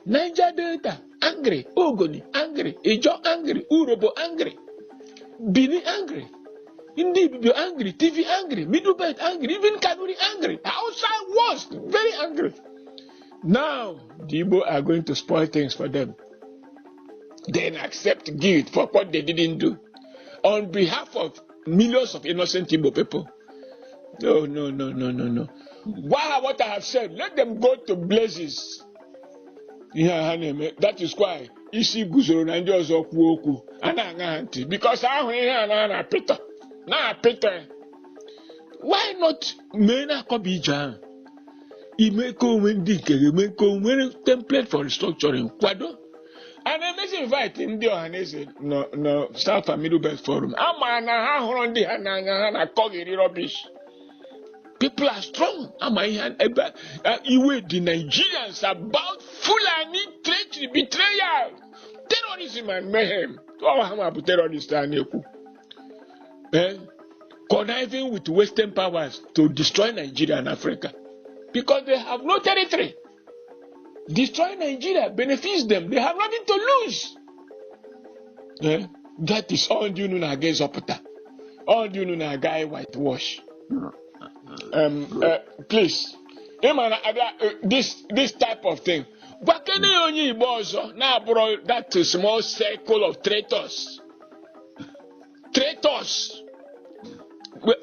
Niger Delta, angry. Ogoni, angry. Ijaw, angry. Urhobo, angry. Bini, angry. Ndị Ibibio, angry. Tiv, angry. Middle Belt, angry. Even Kanuri, angry. Hausa was very angry. Now, the Igbo are going to spoil things for them. Then accept guilt for what they didn't do on behalf of millions of innocent Igbo people. No, no, no, no, no, no. Why what I have said, let them go to blazes. Ihe a ha na-eme, that is why isi guzoro na ndị ọzọ kwuo okwu a na-aṅa ha ntị, because ahụ ihe a na na-apịtọ na-apịtọ ya. Why not mee na-akọba ije ahụ ime ka onwe ndị nke gị eme ka onwere template for restructuring kwado a na-emezi invite ndị Ọhaneze nọ nọ South and Middle Belt Forum ama na ha hụrụ ndị ha n'anya ha na-akọghịrị rubbish. People are strong. Ama ihe ebe iwe dị Nigerians about Fulani treachery, betrayal, terrorism and mayhem. Ọ ha ma bụ terrorist a na-ekwu, conniving with Western powers to destroy Nigeria and Africa because they have no territory. Destroy Nigeria benefits them. They have nothing to lose. That is all ndị unu na-aga ịzọpụta, all ndị unu na-aga whitewash. Please, ịma na abịa this type of thing, gwakene ya onye Igbo ọzọ na-abụrụ that small circle of traitors, traitors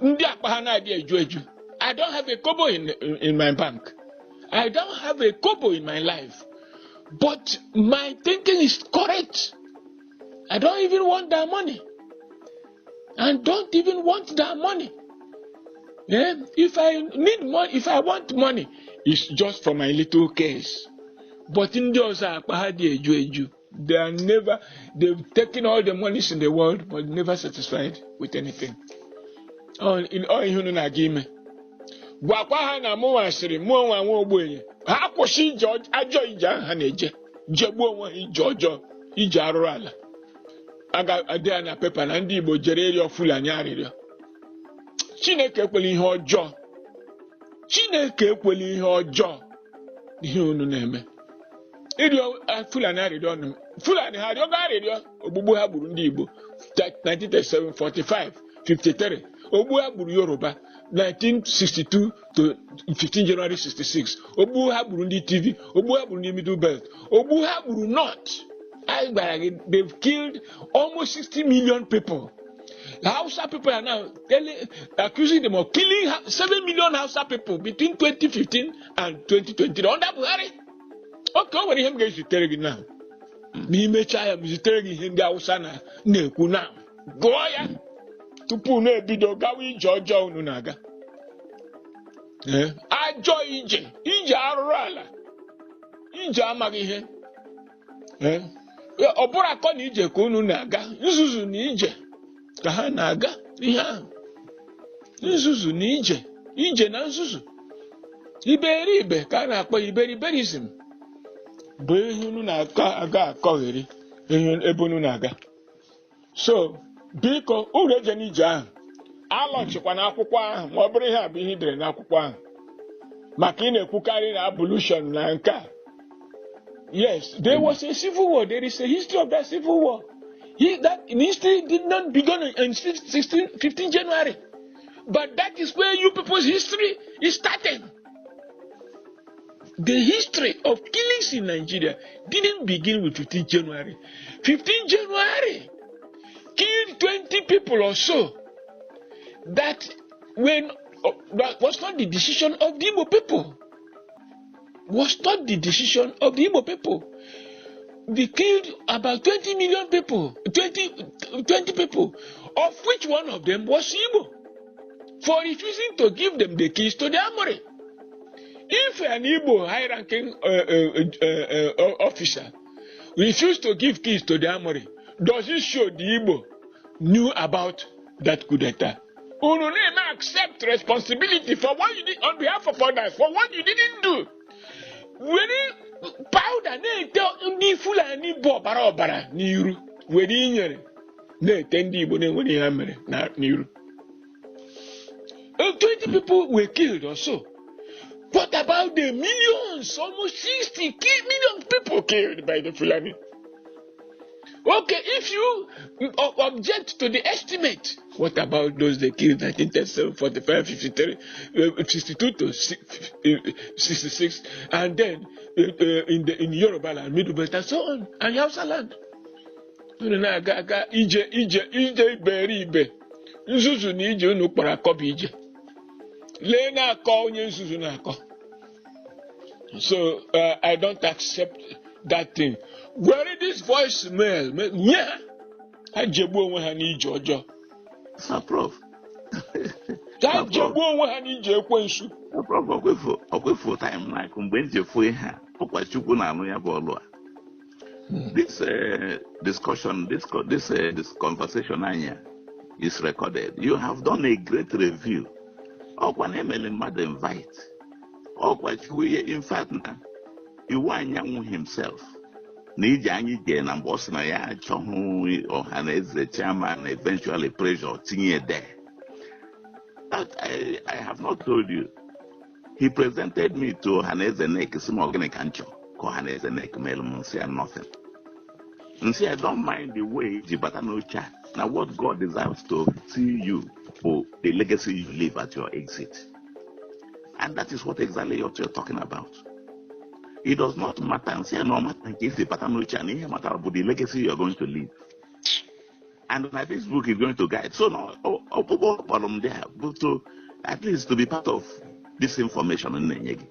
ndị akpa ha na-adị eju eju. I don't have a kobo in my bank. I don't have a kobo in my life, but my thinking is correct. I don't even want that money and don't even want that money. Yeah? If I need money, if I want money, it's just for my little case. But ndị ọzọ akpa ha dị eju eju. They are never, they've taken all the monies in the world, but never satisfied with anything. Ọ ihe unu na-aga ime. Gwakwa ha na mụ nwasịrị mụ onwe nwa ogbenye. Ha kwụsị ije ajọ ije ahụ ha na-eje. Jegbuo onwe ha ije ọjọọ, ije arụrụ ala. A ga-adị ya na pepa na ndị Igbo jere ịrịọ Fulani arịrịọ. Chineke ekwela ihe ọjọọ. Chineke ekwela ihe ọjọọ ihe unu na-eme. Ịrịọ Fulani arịrịọ nụ. Fulani ha arịọgo arịrịọ ogbugbu ha gburu ndị Igbo 1937, 45, 53, ogbugbu ha gburu Yoruba 1962 to 15 January 66, ogbugbu ha gburu ndị Tiv, ogbugbu ha gburu ndị Middle Belt, ogbugbu ha gburu North. Anyị gwara gị, they've killed almost 60 million people. The Hausa people are now accusing them of killing 7 million Hausa people between 2015 and 2020 under Buhari. Okay, o nwere ihe m ga-ezitere gị now. Ma imechaa ya, m zitere gị ihe ndị Hausa na-ekwu now. Gụọ ya tupu na-ebido gawa ije ọjọọ unu na-aga. Ajọ ije, ije arụrụ ala, ije amaghị ihe. Ọ bụrụ akọ na ije ka unu na-aga, nzuzu na ije ka ha na-aga ihe ahụ. Nzuzu na ije, ije na nzuzu, iberibe ka a na-akpọ iberiberism bụ ihe unu na-akọ aga akọgheri ihe ebe unu na-aga. So biko, uru eje n'ije ahụ alọchikwa n'akwụkwọ ahụ ma ọ bụrụ ihe a bụ ihe i dere n'akwụkwọ ahụ maka ị na-ekwukarị na abolution na nke a. Yes, there was a civil war. There is a history of that civil war. That history did not begin in 16, 15 January. But that is where you people's history is starting. The history of killings in Nigeria didn't begin with 15 January. 15 January killed 20 people or so. That was not the decision of the Igbo people. Was not the decision of the Igbo people. They killed about 20 million people, 20 people, of which one of them was Igbo, for refusing to give them the keys to the armory. If an Igbo high-ranking officer refused to give keys to the armory, does it show the Igbo knew about that coup d'etat? Unu na-eme accept responsibility for what you did on behalf of others, for what you didn't do. Were powder na-ete ndị Fulani bụ ọbara ọbara n'iru, were inyere na-ete ndị Igbo na-enwere ihe ha mere n'iru. 20 people were killed or so. What about the millions, almost 60 million people killed by the Fulani? Okay, if you object to the estimate, what about those they killed 1937, 45, 53, 62 to 66, and then in Yoruba land, Middle Belt, and so on, and Hausa land? Unu na-aga aga ije ije ije iberibe nzuzu na ije unu kpọrọ akọ bụ ije lee na-akọ onye nzuzu na-akọ. So I don't accept that thing. Were this voice mail nye ha, ha jegbuo onwe ha n'ije ọjọọ. Sir Prof. Ha jegbuo onwe ha n'ije ekwensu. Sir Prof, ọkwefu time na mgbe m ji fụ ihe a, ọkwa Chukwu na-anụ ya bụ ọlụ a. This discussion, this co- this this conversation anyị a is recorded. You have done a great review. Ọkwa na emele mmadụ invite. Ọkwa Chukwu ihe, in fact, na Iwuanyanwu himself na ije anyị jee na mgbe ọ sị na ya achọghị ọha na eze chairman, eventually pressure tinye there. That I have not told you. He presented me to Ohaneze NEC, sị m ọ gịnị ka m chọrọ ka Ohaneze NEC mere m. Nsị ya nothing. Nsị I don't mind the way ji bata n'oche a, na what God desires to see you for the legacy you leave at your exit. And that is what exactly what you're talking about. It does not matter. Nsị ya na ọ mata nke isi bata n'oche a, na ihe matara bụ the legacy you're going to leave. And my Facebook is going to guide. So no, ọkpụkpọ kpọrọ m there bụ to at least to be part of this information m na-enye gị.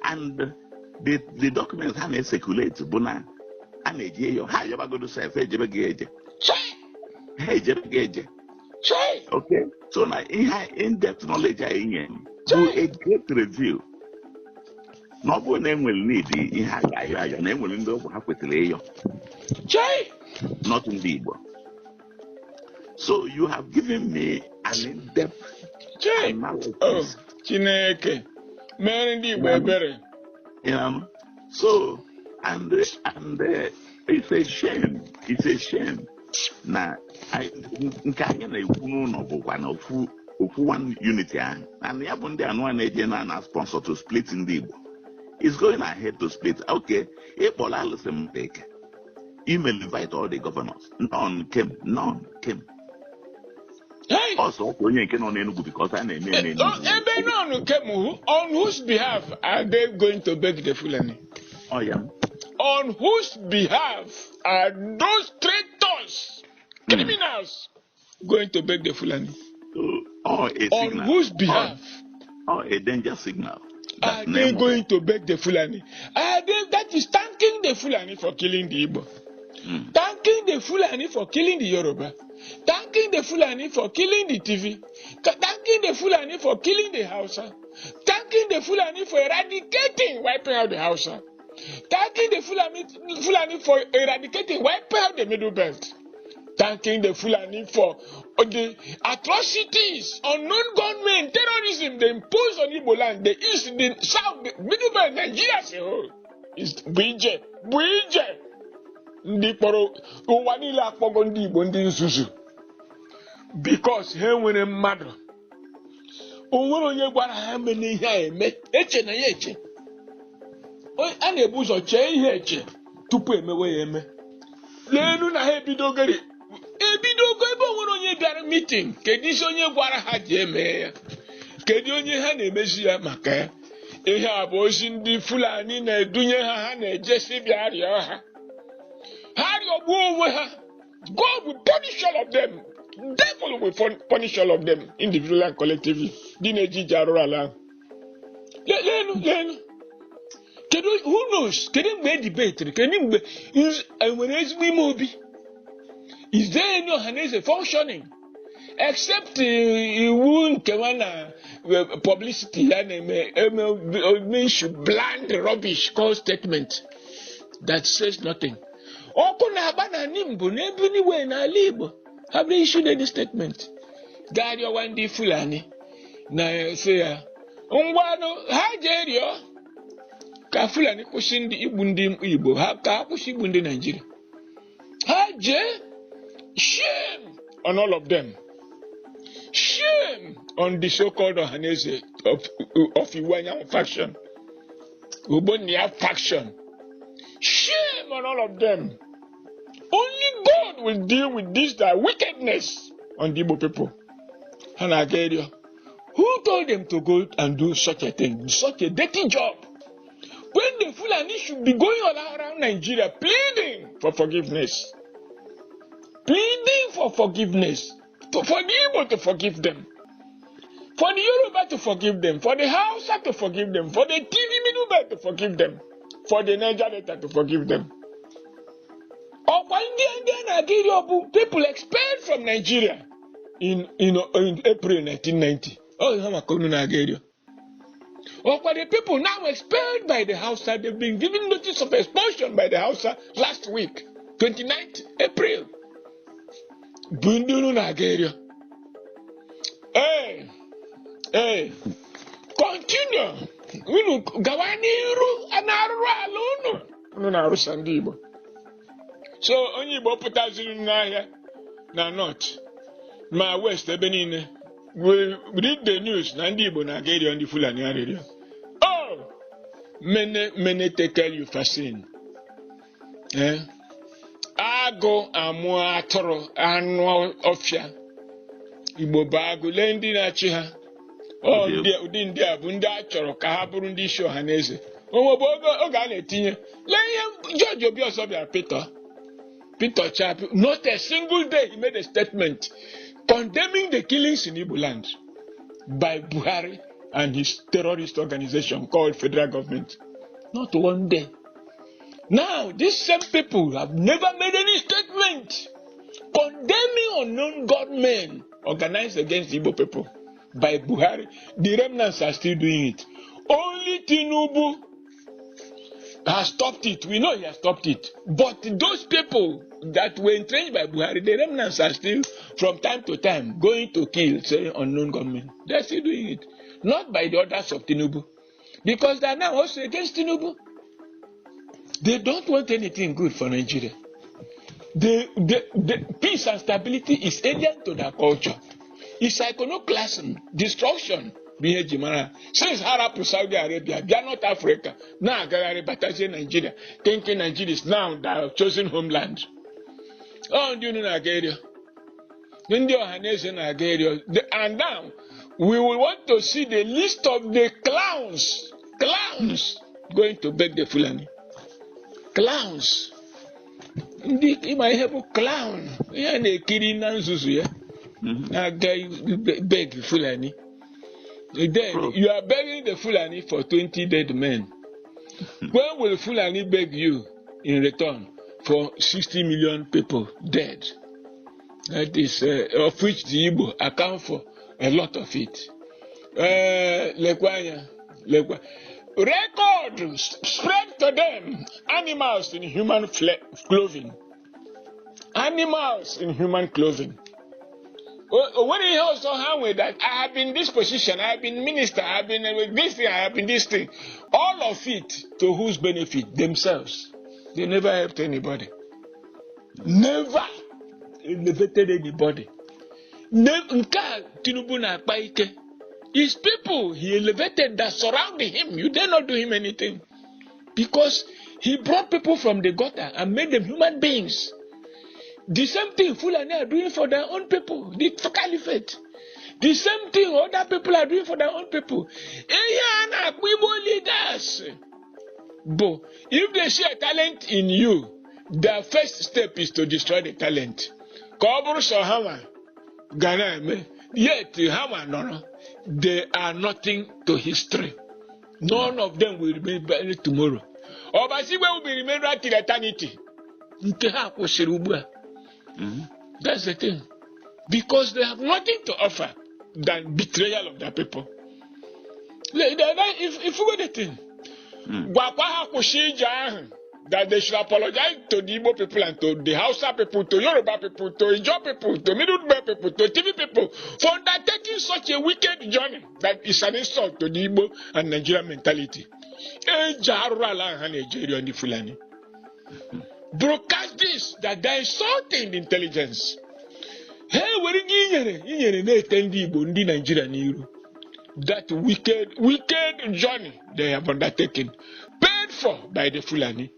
And the documents ha na-ecirculate bụ na a na-eji eyo ha ayọbagodo sef ejebe gị eje. Chai! Ha ejebe gị eje. Chai! Okay, so na ihe in-depth knowledge anyị nye m bụ a great review. Na ọ bụrụ na enwere need ihe a ga-ayọ ayọ, na enwere ndị ọgwụ ha kwesịrị ịyọ, Chai! Not ndị Igbo. So you have given me an in-depth Chai! Oh, analysis. Chineke mere ndị Igbo ebere. So and it's a shame. It's a shame. Na nke anyị na-ekwu n'ụlọ bụkwa na ofu ofu one unity ahụ. And ya bụ ndị anụ a na-eje na sponsor to split ndị Igbo. It's going ahead to split. Okay, ịkpọrọ alụsị m eke. Email invite all the governors. None came. None came. Hey! Ọsọ ọkwa onye nke nọ n'Enugu because a na-eme ya Oh, n'Enugu. ebe none came, on whose behalf are they going to beg the Fulani? Ọ ya. On whose behalf are those traitors, criminals, going to beg the Fulani? So, or a On signal. whose behalf Or a danger signal. Are That they name going to beg the Fulani? Are they, that is thanking the Fulani for killing the Igbo. Thanking the Fulani for killing the Yoruba. Thanking the Fulani for killing the Tiv. Thanking the Fulani for killing the Hausa. Thanking the Fulani for eradicating, wiping out the Hausa. Thanking the Fulani for eradicating, wiping out the Middle Belt. Thanking the Fulani for the atrocities, unknown gunmen, terrorism they impose on Igbo land, the East, the South, the Middle Belt, Nigeria as a whole. Is bụ ije, bụ ije. Ndị kpọrọ ụwa niile akpọgo ndị Igbo ndị nzuzu. Because ha nwere mmadụ. O nwere onye gwara ha mene ihe a eme, eche na ya eche. A na-ebu ụzọ chee ihe eche tupu emewe ya eme. N'elu na ha ebidogori ebidogo ebe o nwere onye bịara meeting. Kedu isi onye gwara ha ji eme ya? Kedu onye ha na-emezi ya maka ya? Ihe a bụ ozi ndị Fulani na-edunye ha. Ha na-ejesi bịa rịọ ha, ha rịọgbuo onwe ha. God will punish all of them. Devil will punish all of them individually and collectively. Ndị na-eji ije arụrụ ala ahụ. Leenụ, leenụ, kedu, who knows, kedu mgbe e debatiri, kedu mgbe enwere ezigbo ime obi? Is there any Ọhaneze functioning except iwu nkewa na publicity ya na-eme eme issue bland rubbish called statement that says nothing? Ọkụ na-agba na Nimbo n'ebe niwe n'ala Igbo. Have they issued any statement? Gaa rịọwa ndị Fulani na sị ya ngwanụ, ha jee rịọ ka Fulani kwụsị ndị igbu ndị Igbo ha, ka ha kwụsị igbu ndị Naijiria. Ha jee. Shame on all of them. Shame on the so-called Ohaneze of Iwuanyanwu faction, Ogbonnia faction. Shame on all of them. Only God will deal with this their wickedness on the Igbo people. Ha na-aga ịrịọ. Who told them to go and do such a thing, such a dirty job, when the Fulani should be going all around Nigeria pleading for forgiveness, pleading for forgiveness, for the Igbo to forgive them, for the Yoruba to forgive them, for the Hausa to forgive them, for the Tiv, Middle Belt to forgive them, for the Niger Delta to forgive them? Ọkwa ndị a na-aga ịrịọ bụ people expelled from Nigeria in April 1990. Ọ ha maka unu na-aga ịrịọ. Ọkwa the people now expelled by the Hausa, they've been given notice of expulsion by the Hausa last week, 29th April, bụ ndị unu na-aga ịrịọ. Ee, ee, continue. Unu gawa n'iru na-arụrụ ala unu unu na-arụsa ndị Igbo. So onye Igbo pụtaziri n'ahịa na North ma West, ebe niile, we read the news na ndị Igbo na-aga ịrịọ ndị Fulani arịrịọ. Oh, mene mene tekel upharsin. Eh, agụ amụọ atụrụ, anụ ọfịa. Igbo bụ agụ. Lee ndị na-achị ha. Ọ ụdị ndị a bụ ndị a chọrọ ka ha bụrụ ndị isi ọha na eze. Onwe bụ oge a na-etinye. Lee ihe George Obi ọzọ bịara, Peter Chapi. Not a single day he made a statement condemning the killings in Igbo land by Buhari and his terrorist organization called federal government. Not one day. Now these same people have never made any statement condemning unknown gunmen organized against the Igbo people by Buhari. The remnants are still doing it. Only Tinubu has stopped it. We know he has stopped it. But those people that were entrenched by Buhari, the remnants are still, from time to time, going to kill, saying unknown gunmen. They're still doing it. Not by the orders of Tinubu. Because they are now also against Tinubu. They don't want anything good for Nigeria. The peace and stability is alien to their culture. It's iconoclasm, destruction bụ ihe eji mara ha. Since ha rapụ Saudi Arabia bịa North Africa, na-agagharị batazie Nigeria, thinking Nigeria is now their chosen homeland. Ọ ndị unu na-aga ịrịọ, ndị ọha na eze na-aga ịrịọ. And now we will want to see the list of the clowns, clowns going to beg the Fulani. Clowns, ndị ịma ihe bụ clown, ihe a na-ekiri na nzuzu ya, na-aga beg Fulani. Then you are begging the Fulani for 20 dead men. When will Fulani beg you in return for 60 million people dead? That is, of which the Igbo account for a lot of it. Lekwa anya, lekwa. Record spread to them animals in human clothing. Animals in human clothing. O nwere ihe ọzọ ha nwere that I have been this position, I have been minister, I have been with this thing, I have been this thing. All of it to whose benefit? Themselves. They never helped anybody. Never elevated anybody. Nke a Tinubu na-akpa ike. His people he elevated that surround him, you dare not do him anything. Because he brought people from the gutter and made them human beings. The same thing Fulani are doing for their own people, the caliphate. The same thing other people are doing for their own people. Ihe a na-akpọ Igbo leaders bụ, if they see a talent in you, their first step is to destroy the talent. Ka ọ bụrụ sọ ha nwa ga na-eme, yet ha nwa nọrọ, they are nothing to history. None of them will remember tomorrow. Ọbasigwe will be remembered till eternity. Nke ha kwụsịrị ugbu a. That's the thing. Because they have nothing to offer than betrayal of their people. If you go the thing, gwakwa ha kwụsị ije ahụ, that they should apologize to the Igbo people and to the Hausa people, to Yoruba people, to Ijaw people, to Middle Belt people, to Tiv people for undertaking such a wicked journey that is an insult to the Igbo and Nigerian mentality. Eji arụrụ ala ahụ ha na-eje rịọ ndị Fulani. Broadcast this, that they are insulting the intelligence. Ha ewere gị inyere na-ete ndị Igbo, ndị Nigeria n'iru. That wicked, wicked journey they have undertaken, paid for by the Fulani.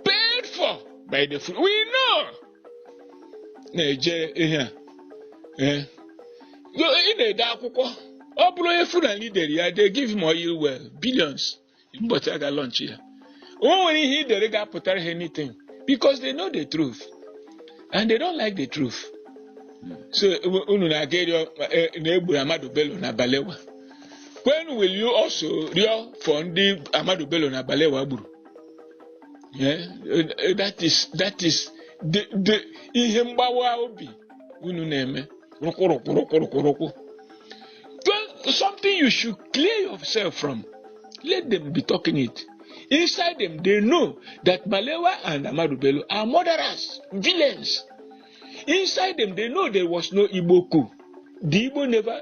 Paid for by the Fulani. We know. Na-eje ihe a. Eh. Ị na-ede akwụkwọ. Ọ bụrụ onye Fulani dere ya, they give him oil well, billions. Ụbọchị a ga-launch ya. O nwere ihe i dere ga-apụtara ha anything because they know the truth and they don't like the truth. So unu na-aga ịrịọ na egburu Ahmadu Bello na Balewa. When will you also rịọ for ndị Ahmadu Bello na Balewa gburu? Yeah, that is the ihe mgbawa obi unu na-eme, rụkwụ rụkwụ rụkwụ rụkwụ rụkwụ. Something you should clear yourself from. Let them be talking it. Inside them, they know that Balewa and Ahmadu Bello are murderers, villains. Inside them, they know there was no Igbo coup. The Igbo never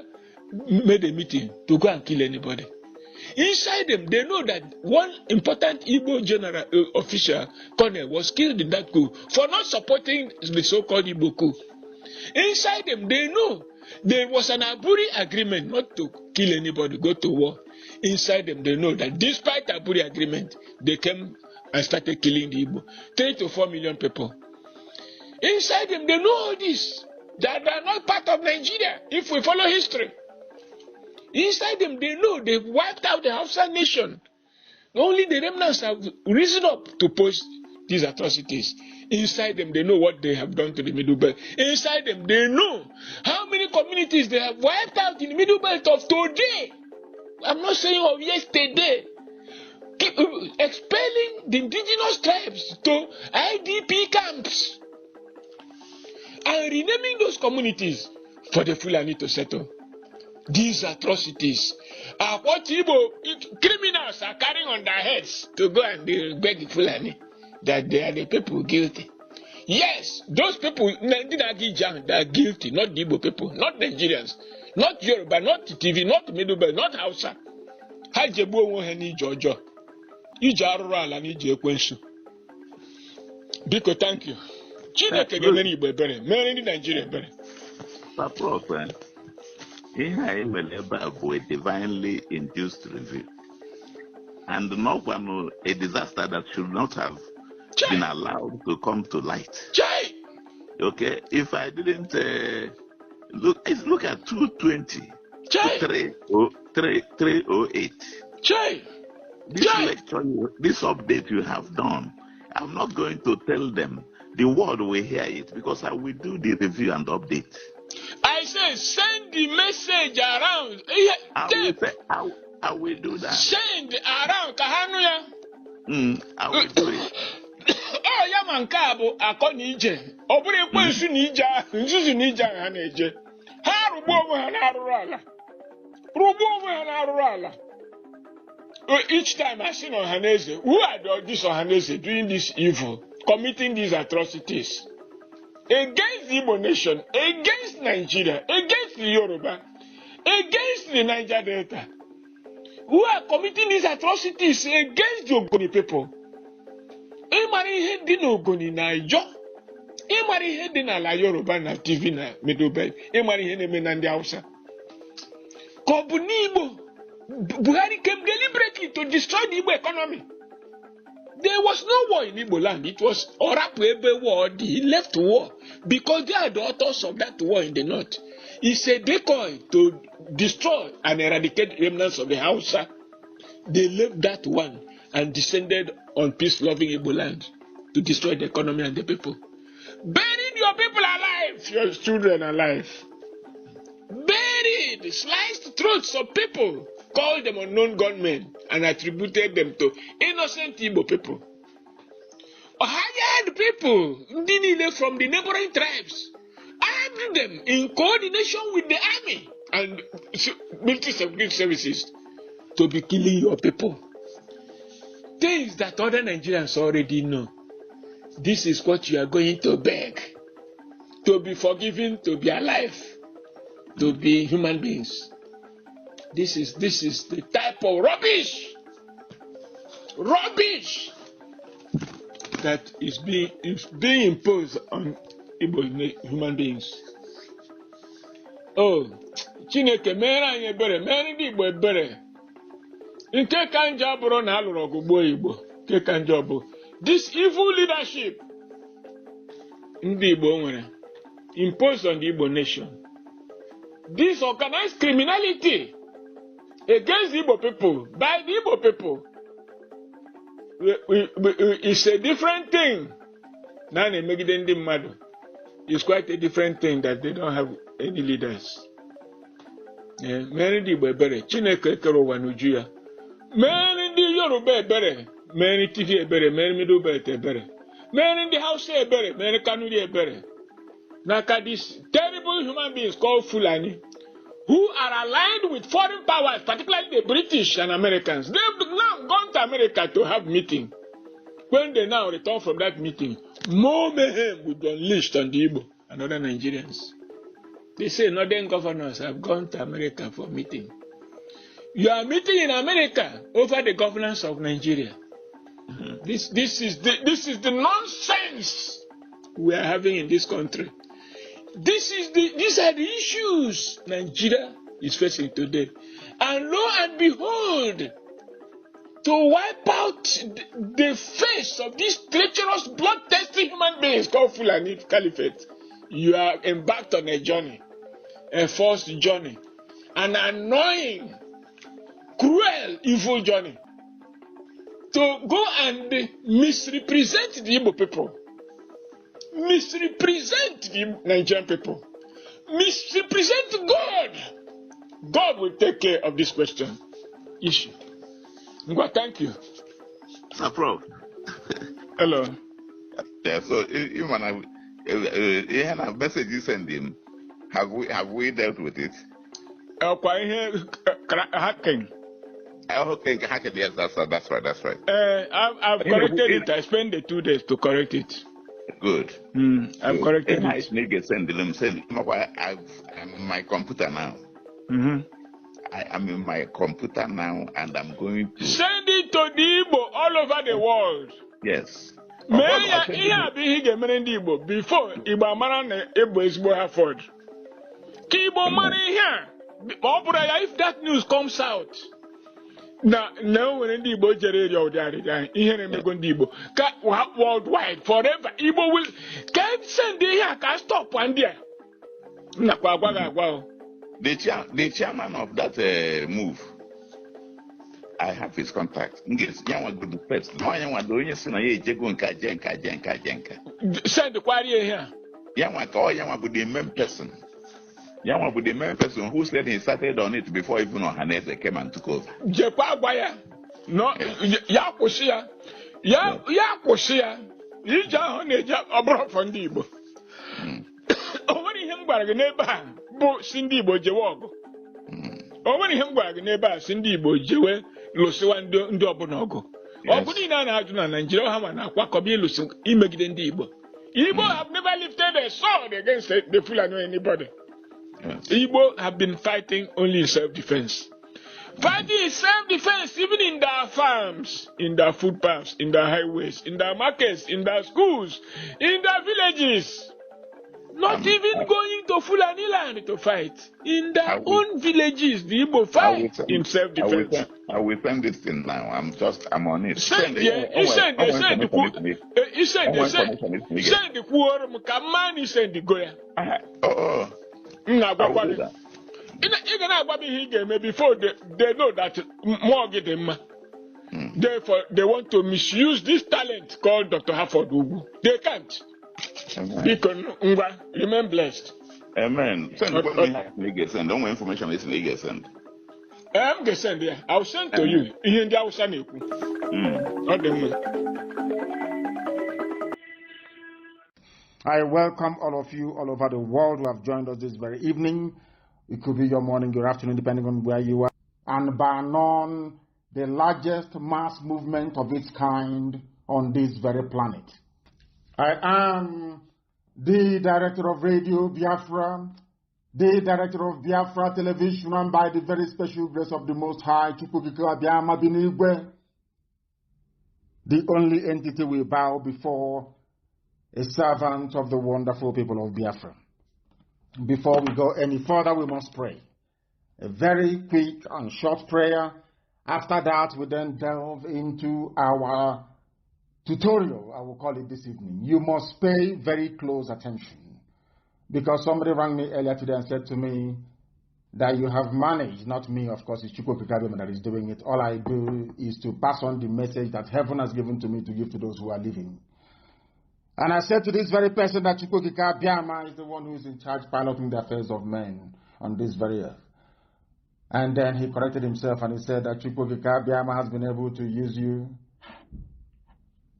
made a meeting to go and kill anybody. Inside them, they know that one important Igbo general official, colonel, was killed in that coup for not supporting the so-called Igbo coup. Inside them, they know there was an Aburi agreement not to kill anybody, go to war. Inside them, they know that despite Aburi agreement, they came and started killing the Igbo. 3 to 4 million people. Inside them, they know all this. That they are not part of Nigeria if we follow history. Inside them, they know they've wiped out the Hausa nation. Only the remnants have risen up to post these atrocities. Inside them, they know what they have done to the Middle Belt. Inside them, they know how many communities they have wiped out in the Middle Belt of today. I'm not saying of yesterday. Keep expelling the indigenous tribes to IDP camps and renaming those communities for the Fulani to settle. These atrocities are what Igbo criminals are carrying on their heads to go and beg the Fulani that they are the people guilty. Yes, those people, ndị na-aga ije ahụ, they are guilty, not the Igbo people, not Nigerians, not Yoruba, not Tiv, not Middle Belt, not Hausa. Ha jegbuo onwe ha n'ije ọjọọ, ije arụrụ ala na ije ekwensu. Biko, thank you. Chineke ga-emere Igbo ebere, mere ndị Naijiria ebere. Prof, ihe a emere ebe a bụ a divinely induced review and n'ọkwanụ a disaster that should not have been Chai! Allowed to come to light. Chai! Okay, if I didn't look, look at 220 to Chai! 3, 3, 308. Chai! This Chai! Lecture, this update you have done, I'm not going to tell them. The world will hear it because I will do the review and update. I say send the message around. Ihe I will tape say, I will do that. Send around ka ha nụ ya. I will do it. Ọ ya ma nke a bụ akọ na ije. Ọ bụrụ ekwensu na ije ahụ, nzuzu na ije ahụ ha na-eje. Ha rụgbuo onwe ha na-arụrụ ala. Rụgbuo onwe ha na-arụrụ ala. Each time I see Ohaneze, who are this Ohaneze doing this evil, committing these atrocities against the Igbo nation, against Nigeria, against the Yoruba, against the Niger Delta, who are committing these atrocities against the Ogoni people? Ịmara ihe dị n'Ogoni na Ijaw, ịmara ihe dị n'ala Yoruba na Tiv na Middle Belt, ịmara ihe na-eme na ndị Hausa. Ka ọ bụ n'Igbo, Buhari came deliberately to destroy the Igbo economy. There was no war in Igbo land. It was Ọ rapụ ebe war dị. He left war because they are the authors of that war in the north. It's a decoy to destroy and eradicate remnants of the Hausa. They left that one and descended on peace-loving Igbo land to destroy the economy and the people. Buried your people alive, your children alive. Buried, sliced throats of people, called them unknown gunmen, and attributed them to innocent Igbo people. Hired people, ndị niile from the neighboring tribes, armed them in coordination with the army and military security services to be killing your people. Things that other Nigerians already know. This is what you are going to beg. To be forgiven, to be alive, to be human beings. This is the type of rubbish, rubbish that is being imposed on Igbo human beings. Oh, Chineke mere anyị ebere, mere ndị Igbo ebere. Nke ka njọ bụrụ na a lụrụ ọgụ gbuo Igbo. Nke ka njọ bụ this evil leadership ndị Igbo nwere imposed on the Igbo nation. This organized criminality against the Igbo people by the Igbo people is a different thing. Na a na-emegide ndị mmadụ is quite a different thing that they don't have any leaders. Mere ndị Igbo ebere, Chineke kere ụwa n'uju ya. Mere ndị Yoruba ebere, mere Tiv ebere, mere Middle Belt ebere, mere ndị Hausa ebere, mere Kanuri ebere. N'aka these terrible human beings called Fulani, who are aligned with foreign powers, particularly the British and Americans. They've now gone to America to have meeting. When they now return from that meeting, more mayhem will be unleashed on the Igbo and other Nigerians. They say northern governors have gone to America for meeting. You are meeting in America over the governance of Nigeria. This is the nonsense we are having in this country. These are the issues Nigeria is facing today. And lo and behold, to wipe out the face of these treacherous, bloodthirsty human beings called Fulani Caliphate, you are embarked on a journey, a forced journey, an annoying, cruel, evil journey to go and misrepresent the Igbo people, misrepresent the Nigerian people, misrepresent God. God will take care of this question, issue. Ngwa, thank you. No problem. Hello. Yeah, so even ihe na message you send him, have we dealt with it? Ọkwa ihe hacking. Oh, okay, hacking. Yes, that's right. That's right. I've corrected it. I spent the 2 days to correct it. Good. I've Good. corrected Ihe it. Chineke send him, send him. I'm in my computer now. I am in my computer now, and I'm going to Send it to the Igbo all over the world. Yes. Mee ya ihe a bụ ihe ị ga-emere ndị Igbo before Igbo amara na ịbụ ezigbo Harford. Ka Igbo mara ihe a, ma ọ bụrụ ya, if that news comes out na o nwere ndị Igbo jere ịrịọ ụdị arịrịọ ahụ, ihe na-emego ndị Igbo ka worldwide forever Igbo will ka send ihe a ka stop ndị a m nakwa agwa gị agwa o. The chairman of that move, I have his contact. Ya nwa go the first. No, ya nwa do onye si na ya ejego nka je nka je nka je nka. Send kwarie ihe a. Ya nwa ka ọ ya nwa bụ the main person. Ya nwa bụ the main person who said he started on it before even Ohaneze came and took over. Jekwa agwa ya nọ ya kwụsị ya, ya ya kwụsị ya ije ahụ na-eje. Ọ bụrụ for ndị Igbo, o nwere ihe m gwara gị n'ebe a bụ si ndị Igbo jewe ọgụ. O nwere ihe m gwara gị n'ebe a si ndị Igbo jewe lụsịwa ndị ọbụla ọgụ. Ọgụ niile a na-ajụ na Naịjirịa, ha ma na-akwakọba ịlụsị imegide ndị Igbo. Igbo have never lifted a sword against the Fulani or anybody. Igbo have been fighting only in self-defense. Fighting in self-defense even in their farms, in their footpaths, in their highways, in their markets, in their schools, in their villages. Not even going to Fulani land to fight. In their own villages, the Igbo fight in self-defense. I will send this thing now. I'm on it. Send, yeah, send, send, send, send, send kwuoro m ka mma na send go ya. Oh. M na-agwakwa gị. Ị ga na-agwa m ihe ị ga-eme before they know that mmụọ gị dị mma. Therefore, they want to misuse this talent called Dr. Harford Ugwu. They can't. Biko, ngwa, remain blessed. Amen. Send what me get send. Don't want information is get send. M ga-send ya. I'll send to you. Ihe ndị Hausa na-ekwu. Ọ dị mma. I welcome all of you all over the world who have joined us this very evening. It could be your morning, your afternoon, depending on where you are. And bar none, the largest mass movement of its kind on this very planet. I am the director of Radio Biafra, the director of Biafra Television, and by the very special grace of the Most High, Chukwu Okike Abiama Binigwe, the only entity we bow before, a servant of the wonderful people of Biafra. Before we go any further, we must pray. A very quick and short prayer. After that, we then delve into our tutorial, I will call it this evening. You must pay very close attention, because somebody rang me earlier today and said to me that you have managed, not me, of course, it's Chukwu Okike Abiama that is doing it. All I do is to pass on the message that heaven has given to me to give to those who are living. And I said to this very person that Chukwu Okike Abiama is the one who is in charge piloting the affairs of men on this very earth. And then he corrected himself and he said that Chukwu Okike Abiama has been able to use you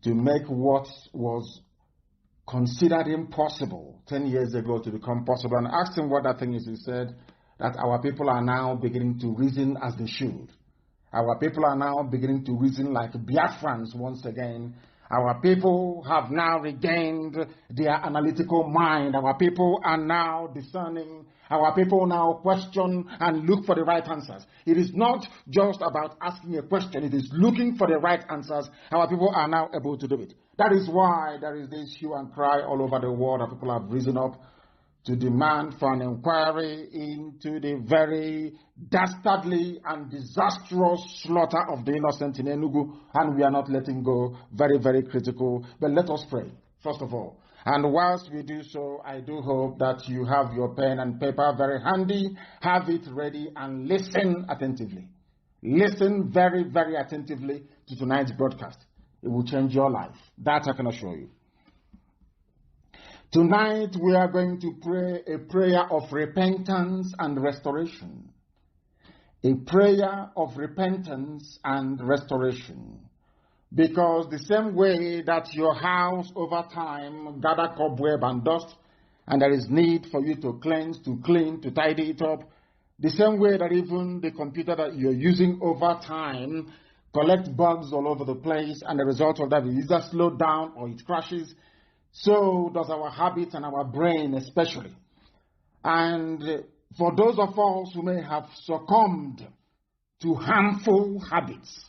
to make what was considered impossible 10 years ago to become possible. And asked him what that thing is. He said that our people are now beginning to reason as they should. Our people are now beginning to reason like Biafrans once again. Our people have now regained their analytical mind. Our people are now discerning. Our people now question and look for the right answers. It is not just about asking a question. It is looking for the right answers. Our people are now able to do it. That is why there is this hue and cry all over the world that people have risen up to demand for an inquiry into the very dastardly and disastrous slaughter of the innocent in Enugu, and we are not letting go. Very, very critical. But let us pray, first of all. And whilst we do so, I do hope that you have your pen and paper very handy, have it ready, and listen attentively. Listen very, very attentively to tonight's broadcast. It will change your life. That I can assure you. Tonight we are going to pray a prayer of repentance and restoration. A prayer of repentance and restoration. Because the same way that your house over time gather cobweb and dust, and there is need for you to cleanse, to clean, to tidy it up, the same way that even the computer that you're using over time collect bugs all over the place, and the result of that is either slowed down or it crashes, so does our habits and our brain especially. And for those of us who may have succumbed to harmful habits,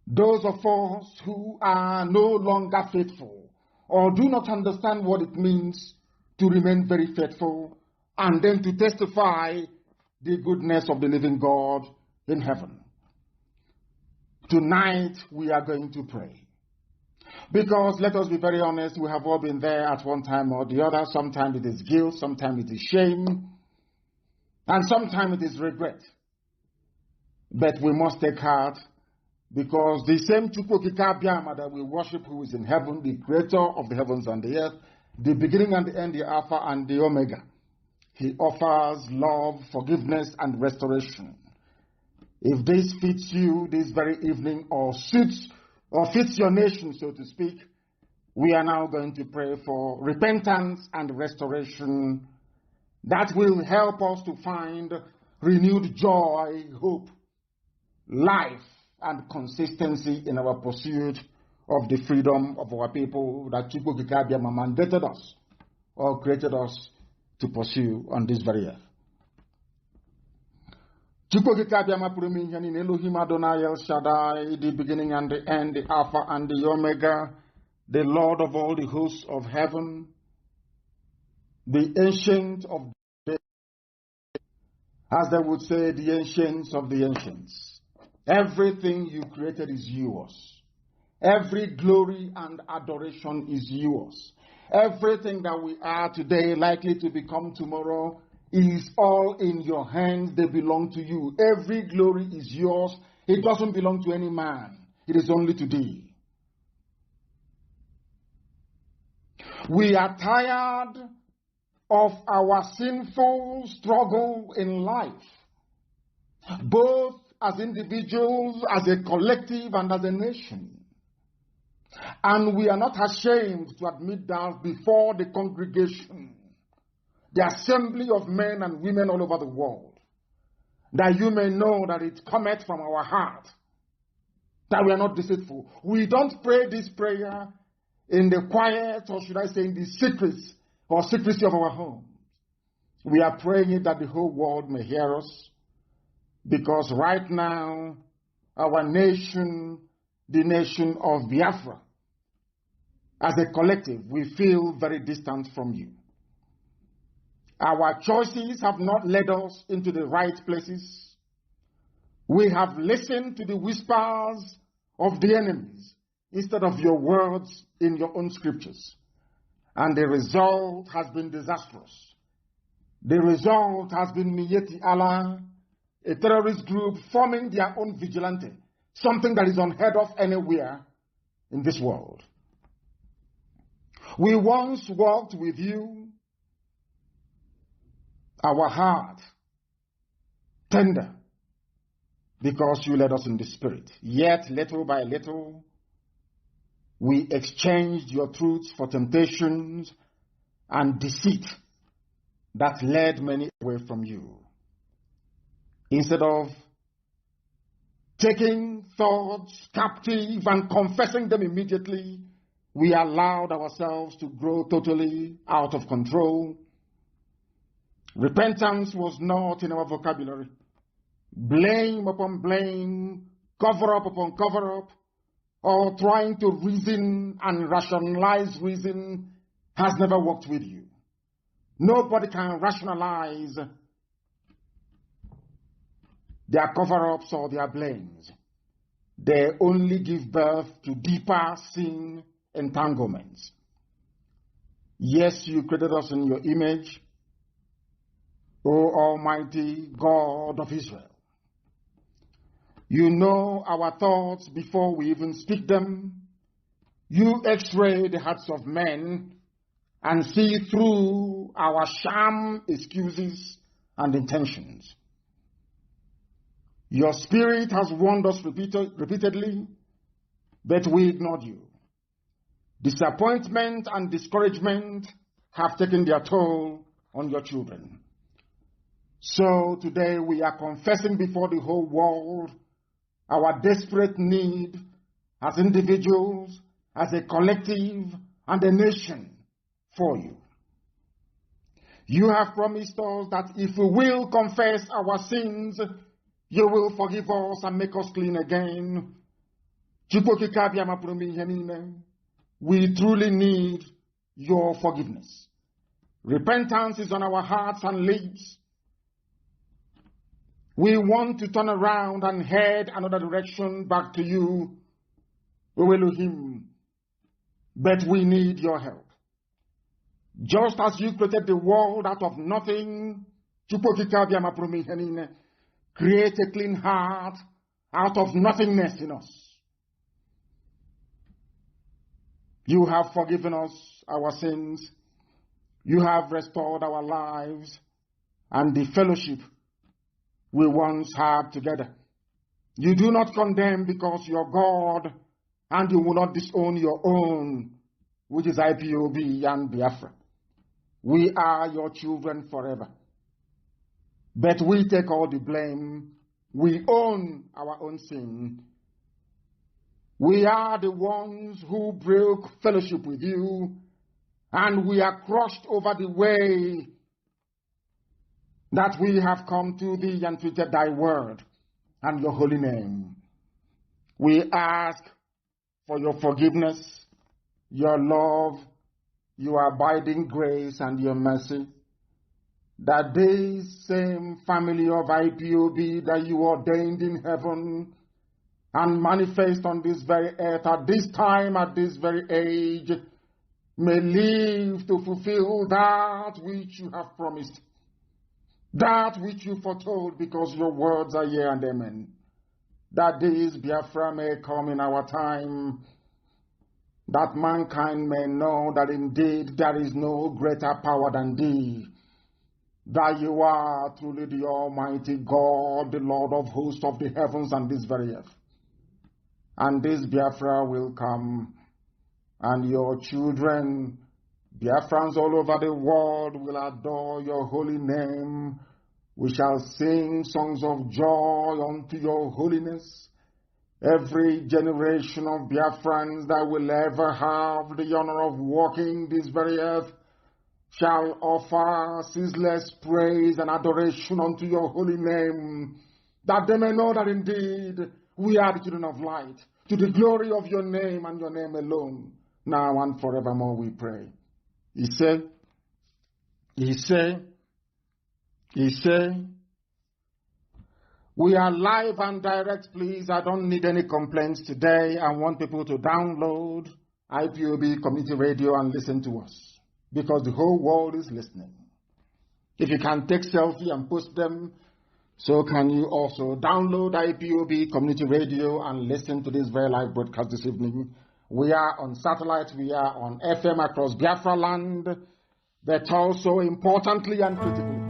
those of us who are no longer faithful or do not understand what it means to remain very faithful and then to testify the goodness of the living God in heaven. Tonight we are going to pray. Because let us be very honest, we have all been there at one time or the other. Sometimes it is guilt, sometimes it is shame, and sometimes it is regret. But we must take heart, because the same Chukwu Okike Abiama that we worship, who is in heaven, the creator of the heavens and the earth, the beginning and the end, the Alpha and the Omega, he offers love, forgiveness, and restoration. If this fits you this very evening, or suits or fits your nation, so to speak, we are now going to pray for repentance and restoration that will help us to find renewed joy, hope, life, and consistency in our pursuit of the freedom of our people that Chukwu Okike Abiama mandated us or created us to pursue on this very earth. Chukwu Okike Abiama pụrụ ime ihe niile, Elohim Adonai El Shaddai, the beginning and the end, the Alpha and the Omega, the Lord of all the hosts of heaven. The Ancient of Days, as they would say, the ancients of the ancients. Everything you created is yours. Every glory and adoration is yours. Everything that we are today, likely to become tomorrow, is all in your hands. They belong to you. Every glory is yours. It doesn't belong to any man. It is only to thee. We are tired of our sinful struggle in life, both as individuals, as a collective, and as a nation. And we are not ashamed to admit that before the congregation, the assembly of men and women all over the world, that you may know that it cometh from our heart, that we are not deceitful. We don't pray this prayer in the quiet, or should I say in the secrets or secrecy of our homes. We are praying it that the whole world may hear us, because right now, our nation, the nation of Biafra, as a collective, we feel very distant from you. Our choices have not led us into the right places. We have listened to the whispers of the enemies instead of your words in your own scriptures. And the result has been disastrous. The result has been Miyetti Allah, a terrorist group forming their own vigilante, something that is unheard of anywhere in this world. We once walked with you, our heart tender, because you led us in the spirit. Yet, little by little, we exchanged your truths for temptations and deceit that led many away from you. Instead of taking thoughts captive and confessing them immediately, we allowed ourselves to grow totally out of control. Repentance was not in our vocabulary. Blame upon blame, cover up upon cover up, or trying to reason and rationalize reason has never worked with you. Nobody can rationalize their cover-ups or their blames. They only give birth to deeper sin entanglements. Yes, you created us in your image, O Almighty God of Israel. You know our thoughts before we even speak them. You x-ray the hearts of men and see through our sham excuses and intentions. Your spirit has warned us repeatedly, but we ignored you. Disappointment and discouragement have taken their toll on your children. So today we are confessing before the whole world our desperate need as individuals, as a collective, and a nation for you. You have promised us that if we will confess our sins, you will forgive us and make us clean again. We truly need your forgiveness. Repentance is on our hearts and lips. We want to turn around and head another direction back to you, O Elohim, but we need your help. Just as you created the world out of nothing, create a clean heart out of nothingness in us. You have forgiven us our sins. You have restored our lives and the fellowship we once had together. You do not condemn because you are God, and you will not disown your own, which is IPOB and Biafra. We are your children forever. But we take all the blame. We own our own sin. We are the ones who broke fellowship with you, and we are crushed over the way that we have come to thee and treated thy word and your holy name. We ask for your forgiveness, your love, your abiding grace and your mercy, that this same family of IPOB that you ordained in heaven and manifest on this very earth at this time, at this very age, may live to fulfill that which you have promised, that which you foretold, because your words are yea and amen. That this Biafra may come in our time, that mankind may know that indeed there is no greater power than thee, that you are truly the Almighty God, the Lord of hosts of the heavens and this very earth. And this Biafra will come, and your children, Biafrans all over the world, will adore your holy name. We shall sing songs of joy unto your holiness. Every generation of Biafrans that will ever have the honor of walking this very earth shall offer ceaseless praise and adoration unto your holy name, that they may know that indeed we are the children of light, to the glory of your name and your name alone, now and forevermore we pray. Ise, ise, ise. We are live and direct, please. I don't need any complaints today. I want people to download IPOB Community Radio and listen to us because the whole world is listening. If you can take selfie and post them, so can you also download IPOB Community Radio and listen to this very live broadcast this evening. We are on satellite, we are on FM across Biafra land, but also importantly and critically,